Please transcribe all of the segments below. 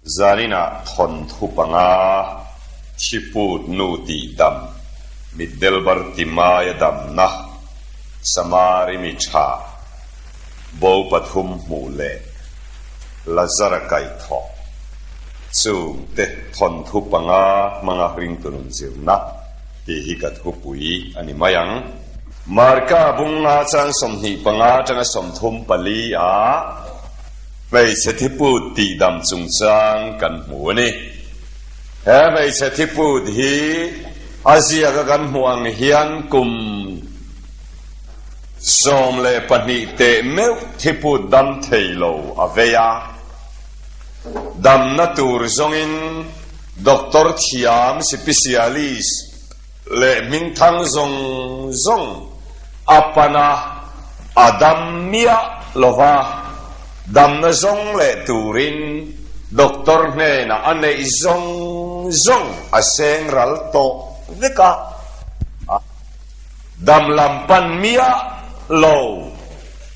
Zaninah thawnthu panga Thiput nu tih dam, Mitdelbar Timaia damna, Samari mi tha, Bo pathum hmuh leh Lazara kaihthawh chungte thawnthu panga hmanga ringtu nun zirna tih hi ka thupui a ni mai ang. Marka bunga chang 25 atanga 34 ah Hmeichhe thiput tihdam chungchang kan hmu a ni. He hmeichhe thiput hi a ziaka kan hmuh ang hian kum 12 teh meuh thiput dam thei lo a vei a. Damna tur zawngin doctor thiam sipisialis leh hmingthang zawng zawng a pan a, a dam miah lo va, damna zawng leh turin doctor hnenah a neih zawng zawng a seng ral tawh vek a, dam lam pan miah lo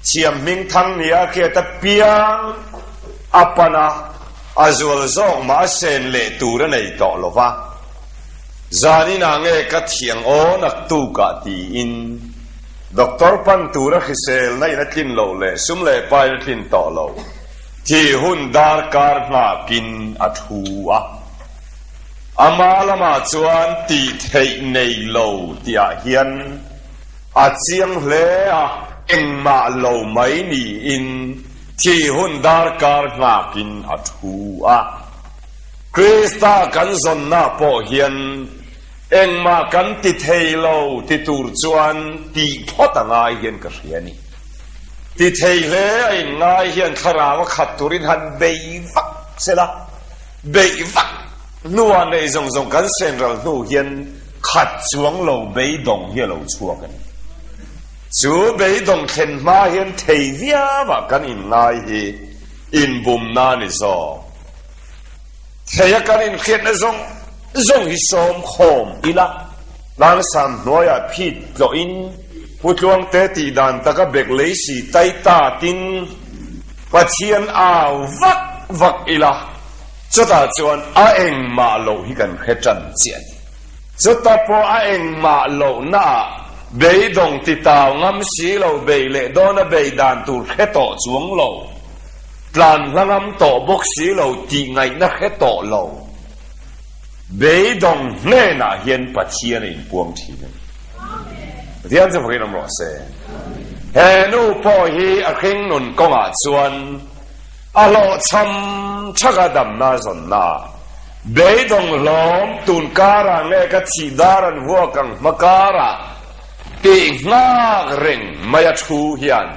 thiam hmingthang nia hriat apiang a pan a, a zual zawk mah a sen leh tur a nei tawh lo va. Zaninah nge ka thiang aw naktukah tiin Doctor pan tura hriselna in a tlin loh leh sum leh pain a tlin tawh lo thih hun darkar nghakin a thu a. Ama lamah chuan tih theih nei lo tihah hian a chiang hle a, engmah lo mai niin thih hun darkar nghakin a thu a. Krista kan zawnna pawh hian engmah kan ti thei lo ti tur chuan tih phawt a ngai hian ka hria a ni. Ti thei hle a inngai hian thlarau a khat turin han bei vak se la, beih vak hnuah neih zawng zawng kan senral hnu hian khat chuang lo beidawng hi a lo chhuak a ni. Chu beidawng thlen hma hian thei viauah kan inngai hi inbumna a ni zawk. Theia kan inhriatna zawng zawng hi sawm khawm ila, tlangsam hnuaiah phit tlawhin Pu Tluangte tih dan taka bek lei si tai tatin Pathian au vak vak ila, chutah chuan a engmah loh hi kan hre tan chiah a ni. Chutah pawh a engmah lohnaah beidawng titau ngam si lo bei leh dawna bei dan tur hre tawh chuang lo. Tlan hla ngam tawh bawk si lo tih ngaihna hre tawh lo. Beidawng hnenah hian Pathian a inpuang thin a ni. Pathian chu fakin awm rawh se. He nu pawh hi a hringnun kawngah chuan a hlawhchham thaka damna zawnna ah beidawng hlawm tun karah nge ka thih dar an vuak ang hma karah tih nghak reng mai a thu hian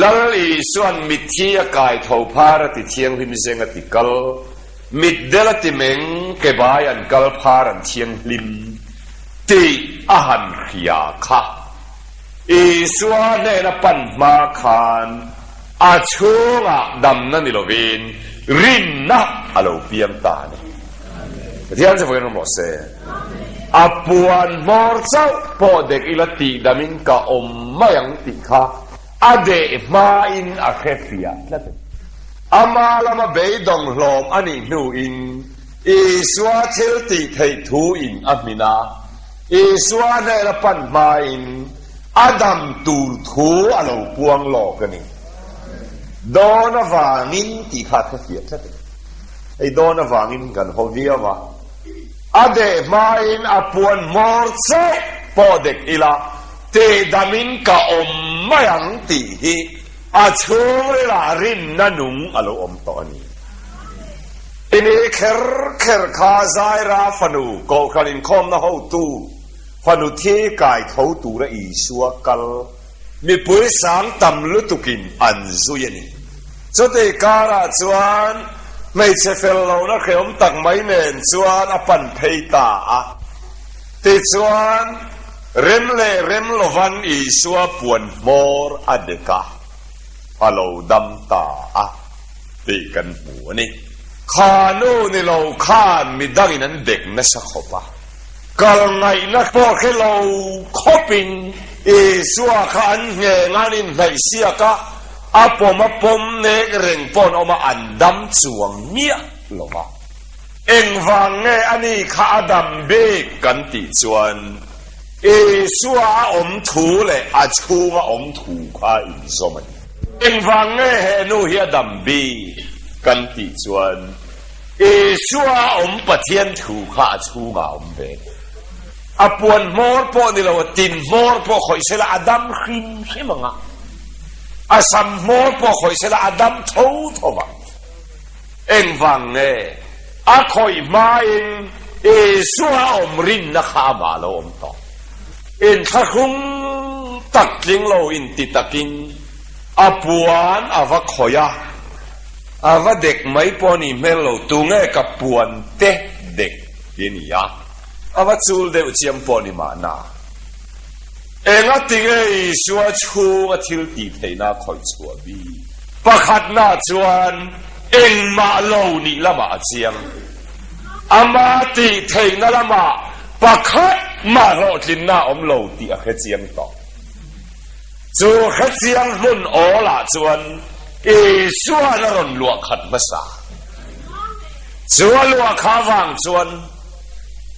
Lal Isuan mitthi a kai tho phar a ti thianghlim zeng a ti kal, mitdel a ti meng, ke bai an kal phar an thianghlim tih a han hria kha. Isua hnena pan hma khan a chhungah damna ni lovin rinna a lo piang ta a ni. Pathian chu vawiin awm rawh se. A puan hmawr chauh pawh dek ila tihdamin ka awm mai ang tih kha a deh hmain a hre fiah tlat a ni. Ama lama beidawng hlawm a nih hnuin Isua thil tih theih thuin a hmin a, Isua hnena pan hmain a dam tur thu a lo puang lawk a ni. Dawn avangin tih kha a hre fiah tlat a ni. Hei dawn avangin kan haw viau a. A deh hmain a puan hmawr chauh pawh dek ila, tehdamin ka awm mai ang tih hi a chhungrilah rinna nung a lo awm tawh a ni. Ini kher kher kha Zaira fanu Kohhran inkhawmna hotu fanu thi kai tho tura Isua kal mipui sang tam lutukin an zui a ni. Chutih karah chuan hmeichhe fel lohna hrehawm tak mai nen chuan a pan phei ta a. Tichuan, rem leh rem lovan Isua puan hmawr a dek a, a lo dam ta a tih kan hmu a ni. Kha nu ni lo khan midangin an dek nasa khawp a, kal ngaihna pawh hre lo khawpin Isua kha an ngheng a, an inhnaih siak a. a pawm a pawm nek reng pawh an awm a, an dam chuang miah lo va. Engvang nge a ni kha a dam bik kan tih chuan Isua a awm thu leh a chhunga awm thu kha inzawm a ni. Engvang nge he nu hi a dam bik kan tih chuan Isua a awm Pathian thu kha a chhungah a awm ve. A puan hmawr pawh ni lo, a tin hmawr pawh khawih sela a dam hrim hrim ang a, a sam hmawr pawh khawih sela a dam tho tho vang. Engvang nge a khawih hmain Isua awm rinna kha amah lo awm tawh? Inthlahrung tak tling lo inti takin a puan a va khawih a, a va dek mai pawh a nih hmel lo, tunge ka puan te dek ti a ni a. A va chul deuh chiam pawh ni mahna. Engati nge Isua chhunga thil tih theihna khawih chhuah bik? Pakhatna chuan engmah lo nih lamah a chiang. Ama tih theihna lamah pakhat mah hlawhtlinna a awm lo tih a hre chiang tawh. Chu hre chiang hmun awlah chuan Isua'n a rawn luah khat hmasa. Chu a luah kha avang chuan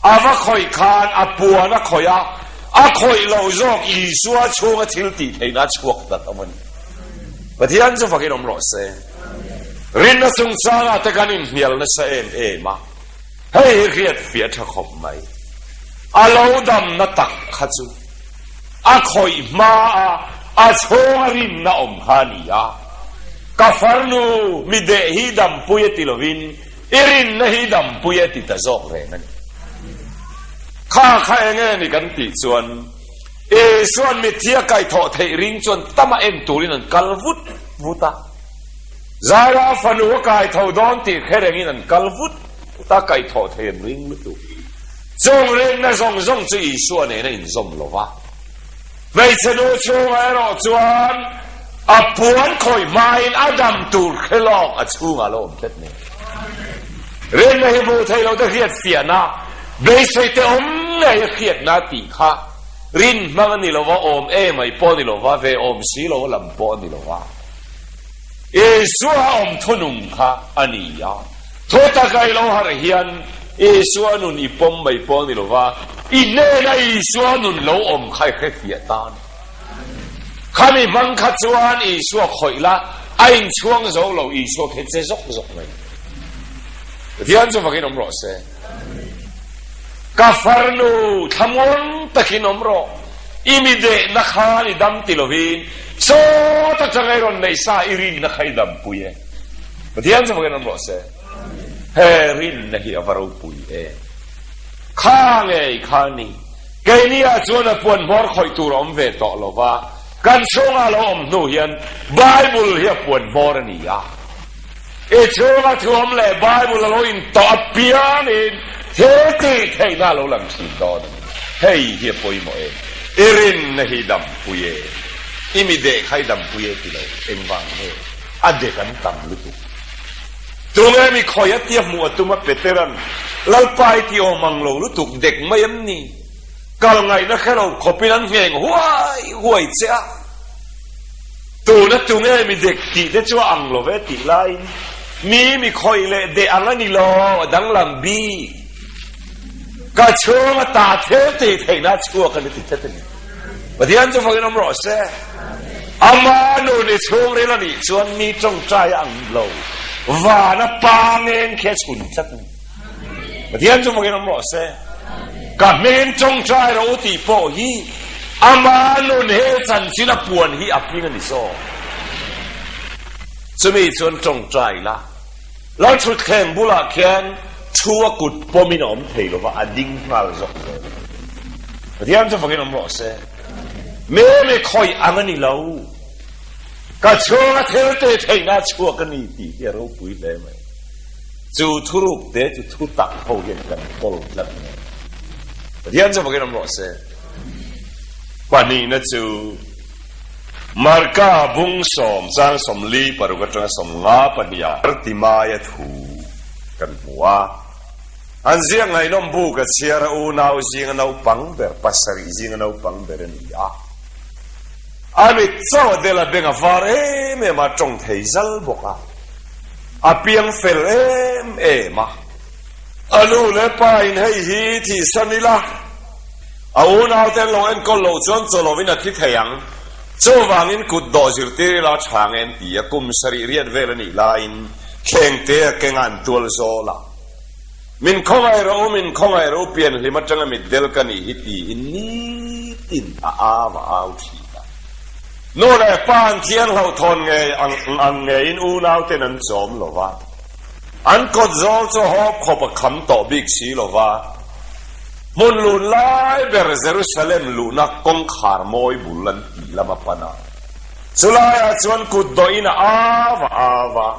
a va khawih khan a puan a khawih a, a khawih loh zawk Isua chhunga thil tih theihna a chhuak ta tho a ni. Pathian chu fakin awm rawh se. Rinna chungchangah te kan inhnial nasa em em a, hei hi hriat fiah tha khawp mai. A lo damna tak kha chu a khawih hma a, a chhunga rinna awm kha a ni a. Ka farnu mi deh hi dampui a ti lovin i rinna hi dampui a ti ta zawk reng a ni. Kha kha eng nge ni kan tih chuan Isua'n mitthi a kaihthawh theih ring chuan tama en turin an kal vut vut a. Zaira fanu a kaitho dawn tih hre rengin an kal vut vut a, kaihthawh theih an ring lutuk. Chung rinna zawng zawng chu Isua nena inzawm lo va. Hmeichhe nu chhungah erawh chuan a puan khawih hmain a dam tur hre lawk a chhungah lo awm tlat nen. Rinna hi hmuh theih loh te hriat fiahna, beisei te awm ngei a hriatna tih kha rin hmang a ni lo va, awm em ai pawh a ni lo va, ve awm si lo a lam pawh a ni lo va. Isua awm thunung kha a ni a. Thu taka i lo harh hian Isua nun i pawm mai pawh a ni lo va, i hnena Isua nun lo awm kha i hrefiah ta a ni. Khami hmang kha chuan Isua khawih la, a inchhuang zo lo, Isua khe che zawk zawk mai. Pathian chu fakin awm rawh se. Ka farnu thlamuang takin awm rawh, i mi dehna khan i dam ti lovin, sawt atanga i rawn neih sa i rinna kha i dampui e. Pathian chu fakin awm rawh se. He rinna hi a va ropui em. Kha ngei kha ni. Keini ah chuan a puan hmawr khawih tur a awm ve tawh lo va, kan chhungah lo awm hnu hian Bible hi a puan hmawr a ni a. I chhunga thu awm leh Bible a lo intawh apiangin thil tih theihna a lo lang thin dawn a ni. Hei hi a pawimawh em? I rinna hi dampui e. I mi deh kha i dampui e ti lo. Engvang nge? A dek an tam lutuk. Tunge mi khawi a tia hmuh a tum a Petera'n, Lalpa i ti awm ang lo lutuk dek mai em ni? Kal ngaihna hre lo khawpin an ngheng huai huai che a. Tuna tunge mi dek tih te chu a ang lo ve tih laiin mi mi khawih leh deh ang a ni lo, a danglam bik. Ka chhung a ta thil tih theihna a chhuak a ni ti tlat a ni. Pathian chu fakin awm rawh se. Ama nu ni chhungril a nih chuan mi tawngtai a ang lo. Vana pa ngeng khi a chhun tlat a ni. Pathian chu fakin awm rawh se. Ka hming tawngtai rawh u tih pawh hi ama nun he chanchin a puan hi a hming a ni zawk. Chumi chuan tawngtai la. Lalthutthleng bulah khian thu a kut pawmin a awm thei lo va, a ding nghal zawk zel. Pathian chu fakin awm rawh se. Meme khawih ang a ni lo. Ka chhunga thil te theihna a chhuak a ni tih hi a ropui hle mai. Chu thuruk te chu thu tak ho hian kan kawl tlat mai. Pathian chu fakin awm rawh se. Pahnihna chu Marka bung sawm chang 46 atanga 52 ah Artimaia thu kan hmu a. An ziak ngaihnawm bu ka chhiar a, unau zinga naupang ber, pasarih zinga naupang ber a ni a. A mit chauh a del a beng a var em em a, tawng thei zal bawk a, a piang fel em em a. A nu leh pa in hei hi thihsan ila, a unaute an lo enkawl loh chuan chaw lovin a thi thei ang. Chuvangin kut dawh zirtir ila tha nge an ti a, kum sarih riat vel a nih laiin Khengte a kenga an tual zawl a. Min khawngaih rawh u, min khawngaih rawh u, pianhlim atanga mitdel ka nih hi tiin nitin a au a au thin a. Nu leh pa an thian hlauhthawn ngei ang ang ngeiin unauten an chawm lo va, an kawt zawl chu hawp khawp a kham tawh bik si lo va, hmun lun lai ber Jerusalem luhna kawngkhar mawi bul an tih lam a pan a. Chulaiah chuan kut dawhin a au a au a.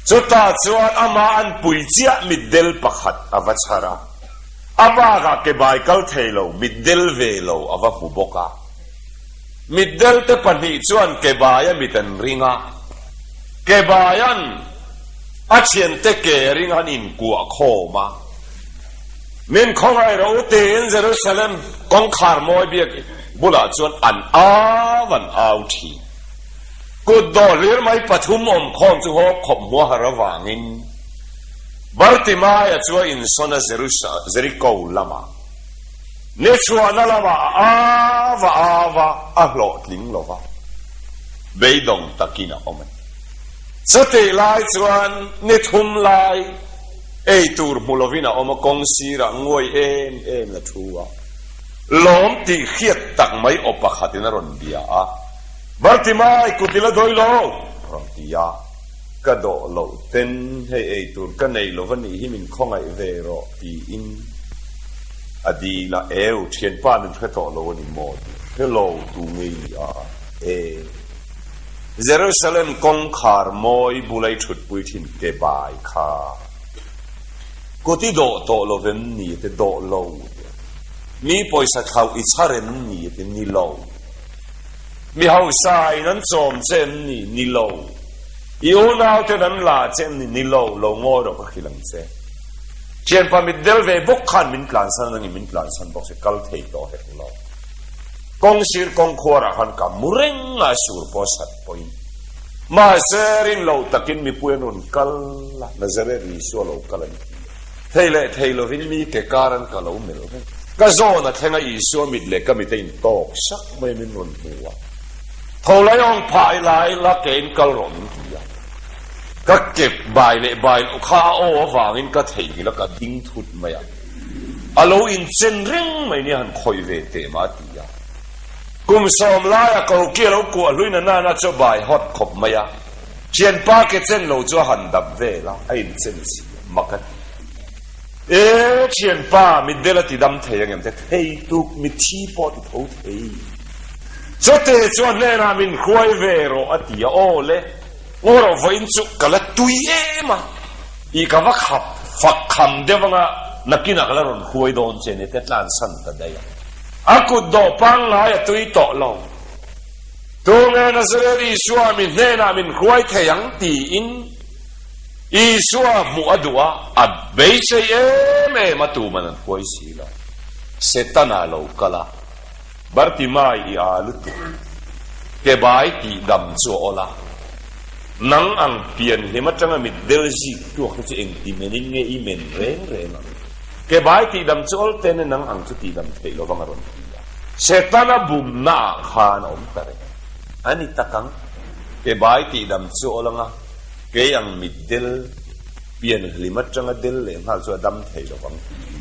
Chutah chuan amah an pui chiah mitdel pakhat a va chhar a, a bakah ke bai kal thei lo mitdel ve lo a va hmu bawk a. Mitdel te pahnih chuan ke baia mit an ring a, ke baian a thiante ke ring an inkuah khawm a. Min khawngaih rawh u tiin Jerusalem kawngkhar mawi biak bulah chuan an au an au thin. Kut dawh hlir mai pathum awm khawm chu haw khawp hmuah har avangin Bartimaia chu a insawn a Jeriko lamah ni chhuahna lamah a au a au a, a hlawhtling lo va, beidawng takin a awm a ni. Chutih lai chuan ni thum lai ei tur hmu lovin a awm a, kawng sirah nguai em em a thu a, lawm tih hriat tak mai aw pakhatin a rawn bia a. Bartimai, kut i la dawi lo! A rawn ti a, Ka dawh loh ten hei ei tur ka nei lo va nih hi min khawngaih ve rawh tiin a dil a, Eu, thianpa min hre tawh lo a ni maw? tih hre lo tu ngei ni a, E, Jerusalem kawngkhar mawi bula i thutpui thin ke bai kha kut i dawh tawh lo vem ni? a ti, Dawh lo, ti a, Mi pawisa thlauh i chhar em ni? a ti, Ni lo. Mi hausa in an chawm che em ni? Ni lo. I unau ten an la che em ni? Ni lo. Lo ngawi rawh ka hrilh ang che. Thianpa mit del ve bawk khan min tlansan angin min tlansan bawk se kal thei tawh hek lo. Kawng sir kawng khuarah khan ka mu reng a sur pawh sat pawhin. Mahse rin lo takin mipui an rawn kal a, Nazareth Isua lo kal an ti a. Thei leh thei lovin mi ke kar an ka lo melh reng. Ka zawn a thleng a Isua mit leh ka mit a intawk sak mai min rawn hmu a. Tho lai awng phah i lai la ke in kal rawh min ti a. Ka kep bai leh bai loh kha a aw avangin ka theihnghilh a ka ding thut mai a. A lo inchen reng mai nia han khawih ve teh mah a ti a. Kum sawm laia koki a lo kuah hluin a nana chu a bai hawt khawp mai a. Thianpa ke chen lo chu a han dap vel a, a inchen si a, mak a ti. E, thianpa, mitdel a ti dam thei ang em te? Thei tuk, mitthi pawh a ti tho thei. Chute chu a hnenah min hruai ve rawh a ti a, aw le, ngaw rawh vawiin chu ka la tui em a, i ka va khap fak kham deuh anga nakinah ka la rawn hruai dawn che ni te tlansan ta daih a. A kut dawh pangngai a tui tawh lo. Tunge Nazareth Isua mi hnenah min hruai thei ang tiin Isua hmuh a duh a, a beisei em em a tuman an hruai si lo. Setana lo kal a, Bartimai i aa lutuk, ke bai tih dam chu a awl a, nang ang pian hlim atanga mit del zik tuak te chu engti menin nge i men reng reng ang? Ke bai tih dam chu awl ten e nang ang chu tih dam theih lovang a rawn ti a. Setana bumna ah khan a awm ta reng a ni tak ang. Ke bai tih dam chu awl anga kei ang mit del pian hlim atanga del leh nghal chu a dam thei lovang tiin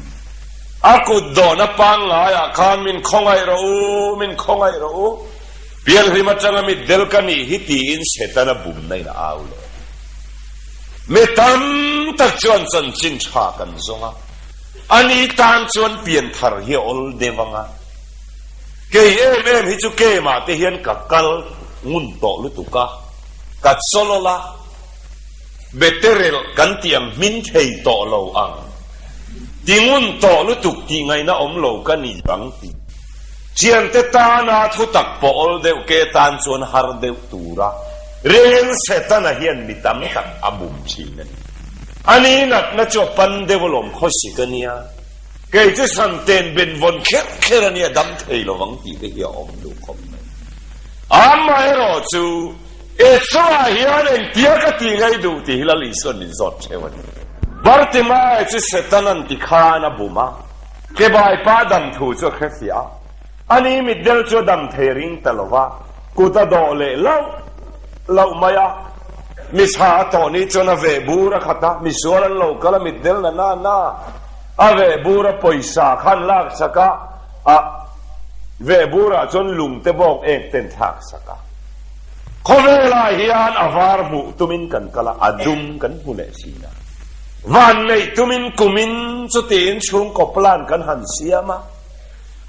a kut dawhna pangngai ah khan min khawngaih rawh u, min khawngaih rawh u, pian hlim atanga mit del ka nih hi tiin Setana bumna in a au leh. Mi tam tak chuan chanchin tha kan zawng a. Ani tan chuan pianthar hi a awl deuh ang a, kei em em hi chu kemah te hian ka kal ngun tawh lutuk a, ka chawlawl a, beterel kan tih ang hmin thei tawh lo ang, ti ngun tawh lutuk tih ngaihna awm lo ka ni ang tih thiante tana thutak pawh awl deuh ke tan chuan har deuh tura reng Setana hian mi tam tak a bum thin a ni. A ni natna chu a pan deuh alawm khawsik a nia, kei chu Santen benvawn kher kher a nia dam thei lovang tih te hi a awm duh khawp mai. Amaherawh chu, Isua hian engtia ka tih ngei duh tih hi Lal Isua'n min zawt theuh a ni. Bartimae chu Setana'n ti khan a bum a, kebai pa dam thu chu a hrefiah a. Ani mitdel chu a dam thei a ring ta lo va, kut a dawh leh lauh lauh mai a. Mi tha a tawh ni chuan a veh bur a khat a, misual an lo kal a, mitdel na na na a veh bur a pawisa khan lak sak a, a veh burah chuan lungte bawk ek ten thlak sak a. Khawvelah hian a var hmuh tumin kan kal a, a dum kan hmu leh thin a. Van neih tumin kumin chutiin chhungkaw plan kan han siam a.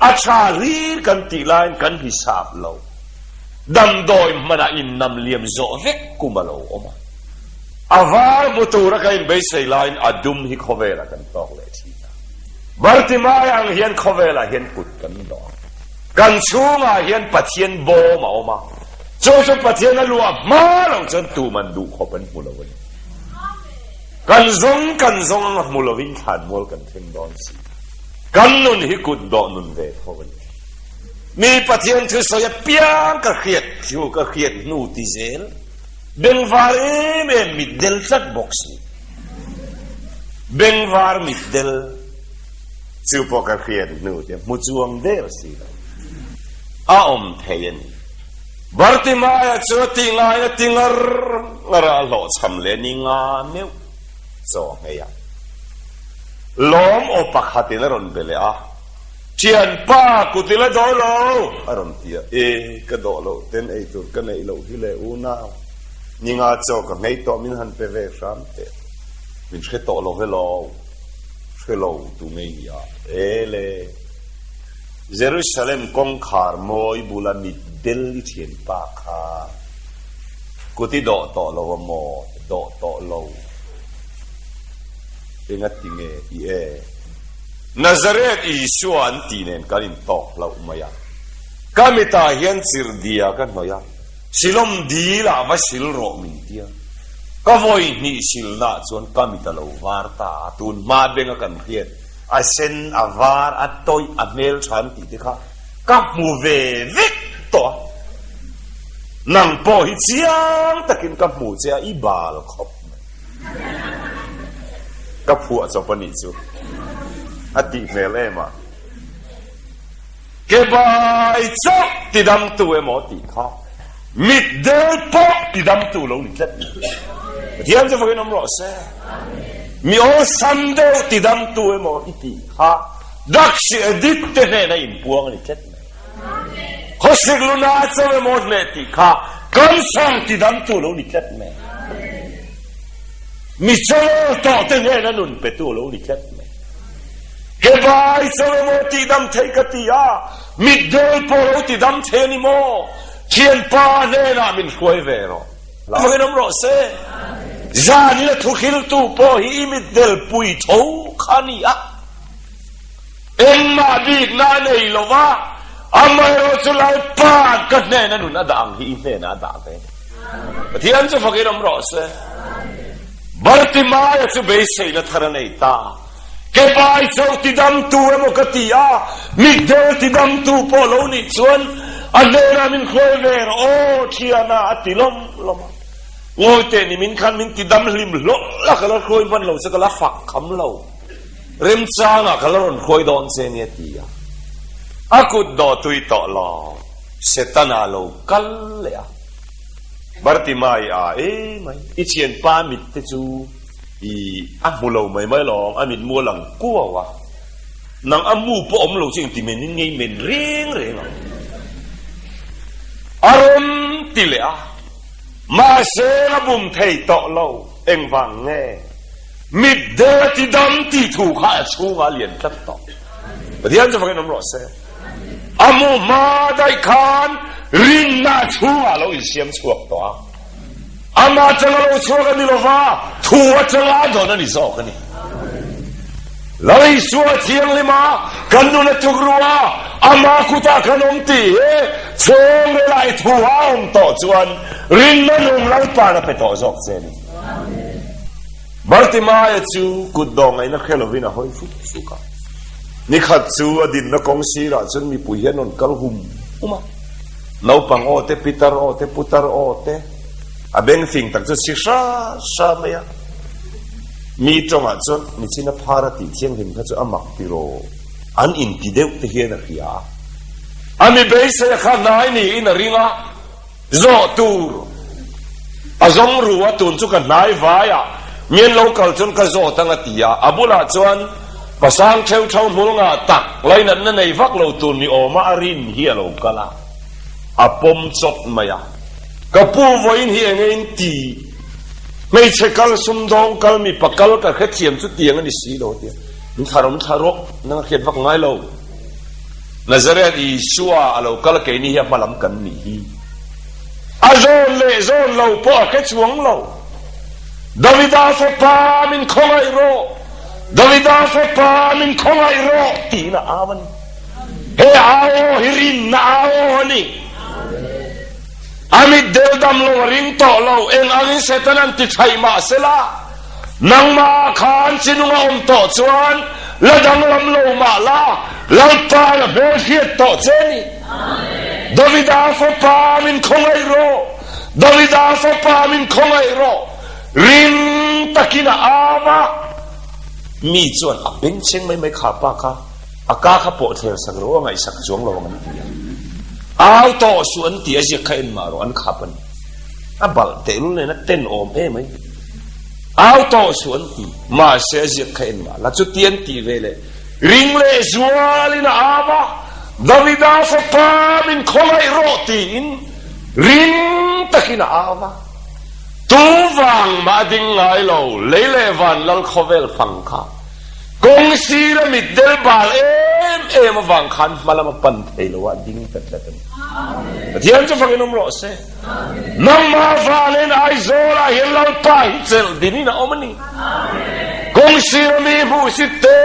A tha hlir kan tih laiin kan hisap lo. Damdawi hmanah innam liam zawh vek kum a lo awm a. A var hmu tura ka inbeisei laiin a dum hi khawvelah kan tawk leh thin a. Bartimai ang hian khawvelah hian kut kan dawh a. Kan chhungah hian Pathian bawm a awm a. Chu chu Pathian a luah hma lo chuan tuman duhkhawp an hmu lo a ni. Kan zawng kan zawng anga hmu lovin thlanmual kan thleng dawn si. Kan nun hi kut dawh nun ve tho a ni. Mi Pathian thusawi apiang ka hriat thu ka hriat hnu ti zel, bengvar em em mitdel tlat bawk si. Bengvar mitdel chu pawh ka hriat hnu te hmu chuang der si lo. A awm thei a ni. Bartimaia chu a ti ngai a ti ngar ngar a, a hlawhchham leh ni nga meuh chaw nghei a. Lawm aw pakhatin a rawn be leh a, Thianpa, kut i la dawh lo! a rawn ti a. E, ka dawh loh ten ei tur ka neih loh hi le unau, ninga chaw ka nghei tawh min han pe ve hram teh. Min hre tawh lo ve lo, hre lo tu ngei ni a. E le, Jerusalem kawngkhar mawi bula mitdel i thianpa kha kut i dawh tawh lo a maw? Dawh tawh lo. Engati nge i e? Nazareth Isua an tih nen kan intawk hlauh mai a. Ka mitah hian chirhdia ka hnawih a, Silawm dil ah va sil rawh min tia. Ka vawi hnih silnaah chuan ka mit a lo var ta a, tun hma benga kan hriat a sen, a var, a tawih, a hmeltha an tih te kha ka hmu ve vek tawh a. Nang pawh hi chiang takin ka hmu che a, i bal khawp mai. Ka phuah chawp a nih chu a tih hmel em a. Ke bai chauh tidamtu emaw tih kha mitdel pawh tidamtu lo ni tlat mai. Pathian chu vawiin awm rawh se. Mi awlsam deuh tidamtu emaw i tih kha Daksi Edith te hnena inpuang a ni tlat mai. Khawsik luna chauh emaw hneh tih kha cancer tidamtu lo ni tlat mai. Mi chawlh tawh te hnena nun petu lo ni tlat mai. Ke bai chauh emaw tihdam theih ka ti a, mitdel pawh lo tidam thei a ni maw? Thianpa hnenah min hruai ve rawh. Vawiin awm rawh se. Zanina thuhriltu pawh hi i mitdel pui tho kha a ni a. Engmah bikna a nei lo va, amaherawh chu Lalpa'n ka hnena nun a dah ang hi i hnenah a dah ve a ni. Pathian chu fakin awm rawh se. Bartimaia chu beiseina thar a nei ta. Ke bai chauh tidamtu emaw ka ti a, mitdel tidamtu pawh lo nih chuan a hnenah min hruai ve rawh aw thiana a ti lawm lawm a. Ngawi teh ni min khan min tidam hlim hlawh la ka la hruai hman lo che ka la fak kham lo. Remchangah ka la rawn hruai dawn che nia ti a, a kut dawh tui tawh lo, Setana lo kal leh a. Bartimai a e mai, i thianpa mit te chu i a hmu lo mai mai lawng, a mitmu a lang kuau a, nang a mu pawh awm lo chu engti men in ngei men reng reng ang. A rawn ti leh a, mahse a bum thei tawh lo, engvang nge? Mitdel a ti dam tih thu kha a chhungah a lian tlat tawh. Pathian chu fakin awm rawh se. A mu hma daih khan rinna a chhungah a lo insiam chhuak tawh a. Ama atanga lo chhuak a ni lo va, thu atanga a dawn a ni zawk a ni. Lal Isua thianghlim a, kan nun a tuk ru a, ama kutah kan awm tih hi chhungril ah i thu a awm tawh chuan rinna nung Lalpa'n a pe tawh zawk che a ni. Bartimaia chu kut dawh ngaihna hre lovin a hawi fuk fuk a. Nikhat chu a dinna kawng sirah chuan mipui hian rawn kal hum hum a. Naupang aw te, pitar aw te, putar aw te, a beng fing tak chu si hra hra mai a. Mi tawngah chuan nichin a phar a tih thianghlim kha chu a mak tiraw an inti deuh te hian a hria a. A mi beisei a kha hnai niin a ring a. Zawh tur a zawng ru a, tun chu ka hnai vai a, mi an lo kal chuan ka zawt ang a ti a, a bulah chuan pasang theu thau hmul ngah tak lainatna nei vak lo tur ni awma a rin hi a lo kal a, a pawm chawt mai a, ka pu vawiin hi enge in ti, hmeichhe kal sumdawng kal mipa kal ka hrethiam chu tiang a ni si lo a ti a, min thla rawh min thla rawh nang a hriat vak ngai lo. Nazareth Isua a lo kal keini hi a hma lam kan nih hi. A zawn leh zawn lo pawh a hre chuang lo. Davida fapa min khawngaih rawh, Davida fapa min khawngaih rawh tiin a au a ni. He au aw hi rinna au aw a ni. A mitdel dam lo a ring tawh lo, eng angin Satan an ti thaih mah sela, Nangmah khan chinung a awm tawh chuan la danglam lo mah la, Lalpa la hmelhriat tawh che ni. Davida fapa min khawngaih rawh, Davida fapa min khawngaih rawh, ring takin a au a. Mi chuan a bengchheng mai mai kha pa kha a ka kha pawh thler sak rawh a ngaihsak chuang lo ang an ti a. Au tawh suh an ti a ziak kha en mah rawh an khap a ni. A balh tehlul nen a ten awm em ai. Au tawh suh an ti. Mahse a ziak kha en mah la. Chuti an tih ve leh ring leh zualin a au a, Davida fapa min khawngaih rawh tiin ring takin a au a. Tu vang mah a ding ngai lo, lei leh van lal khawvel fang kha kawng sira mitdel bal em em avang khan hma lam a pan thei lo a, a ding ta tlat a ni. Pathian chu fakin awm rawh se. Nangmah vanin Aizawlah hian Lalpa hi chelh dinin a awm a ni. Kawngsira mi hmuhsit te,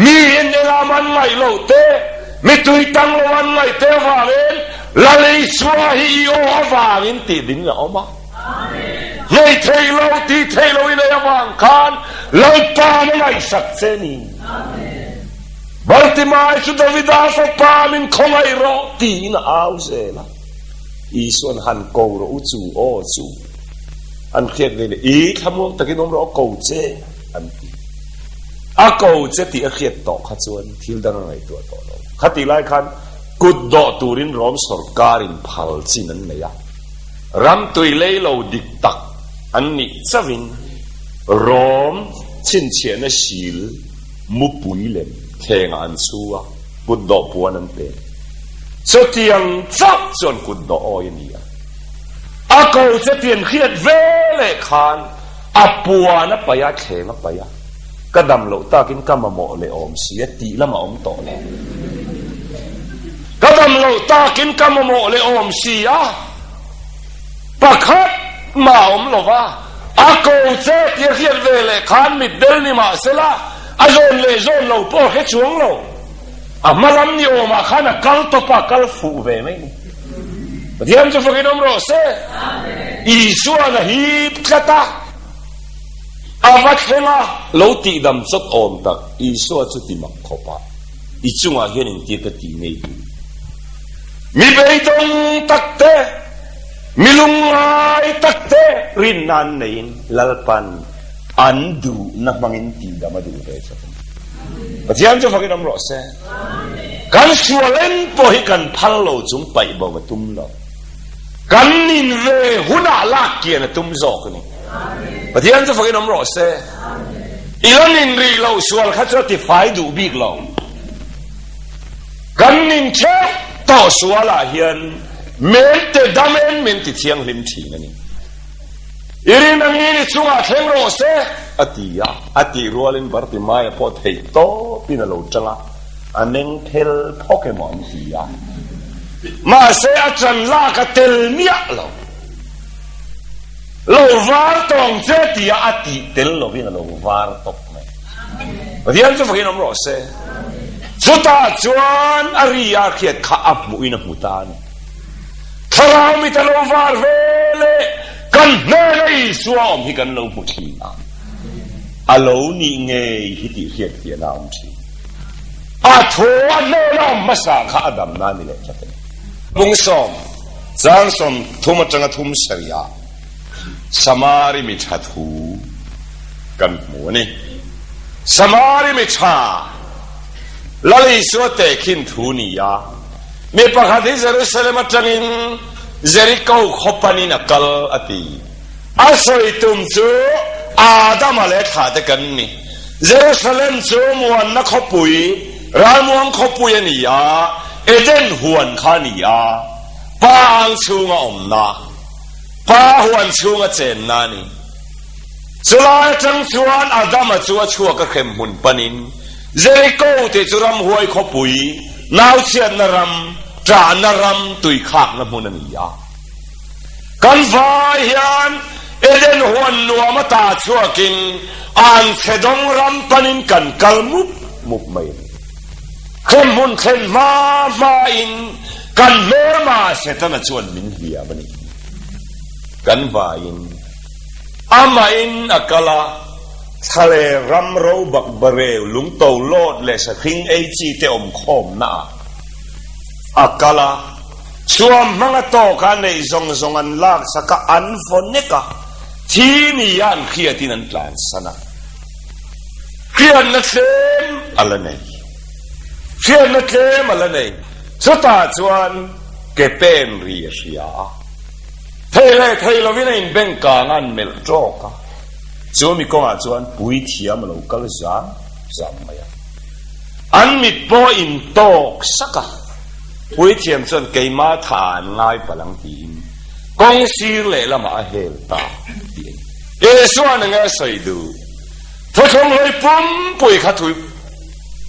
mi in engah man ngaih loh te, mi tuitang lo an ngaih te avangin Lal Isua hi i aw avangin tih dinin a awm a. Ngei thei lo, tih thei lo i nei avang khan Lalpa na ngaihsak che ni. Bartimai chu Davida fapa min khawngaih rawh tiin a au zel a. Isuan han ko rawh u chu aw chu an hriat ve leh i thlamuang takin awm rawh a ko che an ti. A ko che tih a hriat tawh kha chuan thil dang a ngaihtuah tawh lo. Khatih lai khan kut dawh turin Rom sawrkarin phal chin an nei a. Ram tui lei lo dik tak an nih chauhin Rom chhinchhiahna sil mupui lem thlengah an chhu a, kut dawh puan an pe. Chutiang chauh chuan kut dawh awi a ni a. A ko che tian hriat ve leh khan a puan a paih a, thleng a paih a, ka dam loh takin ka mamawh leh awm si a tih lamah awm tawh lo. Ka dam loh takin ka mamawh leh awm si a, pakhat mah awm lo va, a ko che tia hriat ve leh khan mitdel ni mah sela a zawn leh zawn lo pawh a hre chuang lo. A hma lam ni awmah khan a kal tawp a, kal fuh ve mai ni. Pathian chu fakin awm rawh se. Isuan a hip tlat a, a va thleng a, lo tihdam chawt awm tak Isua chu ti mak khawp a, i chungah hian engtia ka tih ngei duh? Mi beidawng tak te, mi lungngai tak te rinna an neiin Lalpan an duhna hmangin tihdam a duh ve chawt a ni. Pathian chu fakin awm rawh se. Kan sual en pawh hi kan phal lo chung paih bo a tum lo. Kan nin ve hunah lak kian a tum zawk a ni. Pathian chu fakin awm rawh se. I la nin rih loh sual kha chu a ti fai duh bik lo. Kan nin theuh tawh sualah hian men te dam en min ti thianghlim thin a ni. I rin angin i chungah thleng rawh se, a ti a. A tih rualin Bartimaia pawh theih tawpin a lo tang a, a meng phel phawk emaw an ti a. Mahse a chan lak a tel miah lo. Lo var tawng che tia a tih tel lovin a lo var tawp mai. Pathian chu fakin awm rawh se. Chutah chuan a ri a hriat kha a hmuhin a hmu ta a ni. Thlarau mit a lo var ve leh kan hnena Isua awm hi kan lo hmu thin a, a lo nih ngei hi tih hriat fiahna a awm thin. A thaw a hnena awm hmasa kha a damna a ni leh tlat a ni. Bung sawm, chang 30 atanga thum sarihah Samari mi tha thu kan hmu a ni. Samari mi tha Lal Isua tehkhin thu ni a, mi pakhat hi Jerusalem atangin Jeriko khaw panin a kal a ti. A sawi tum chu Adama leh thlahte kan ni. Jerusalem chu muanna khawpui, ralmuang khawpui a ni a, Eden huan kha a ni a, Pa ang chhunga awmna, Pa huan chhunga chenna a ni. Chulai atang chuan Adama chu a chhuak a hrem hmun panin Jeriko tih chu ramhuai khawpui, nauchhiatna ram, ṭahna ram, tuikhakna hmun a ni a. Kan vai hian Eden huan nuam ata chhuakin anchhedawng ram panin kan kal mup mup mai a ni. Hrem hmun thlen hma hmain kan hmelma Setana chuan min hliam a ni. Kan vaiin Amahin a kal a, thlale ram ro bakbareu lungto lawt leh sahring ei chi te awm khawmna ah a kal a, suam hmang a tawk a neih zawng zawng an lak sak a, an vaw nek a, thi ni a an hriatin an tlansan a, hriatna tlem a la nei, hriatna tlem a la nei, chutah chuan ke pen ri a hria a. Thei leh thei lovin a inbeng kang a, an melh tawk a. Chu mi kawngah chuan puithiam a lo kal zam zam mai a. An mit pawh a intawk sak a. Puithiam chuan keima tha an ngai palh ang tiin kawng sir lehlamah a hel ta tih a ni. Isuan enge a sawi duh? Thuthlung hlui pumpui kha thui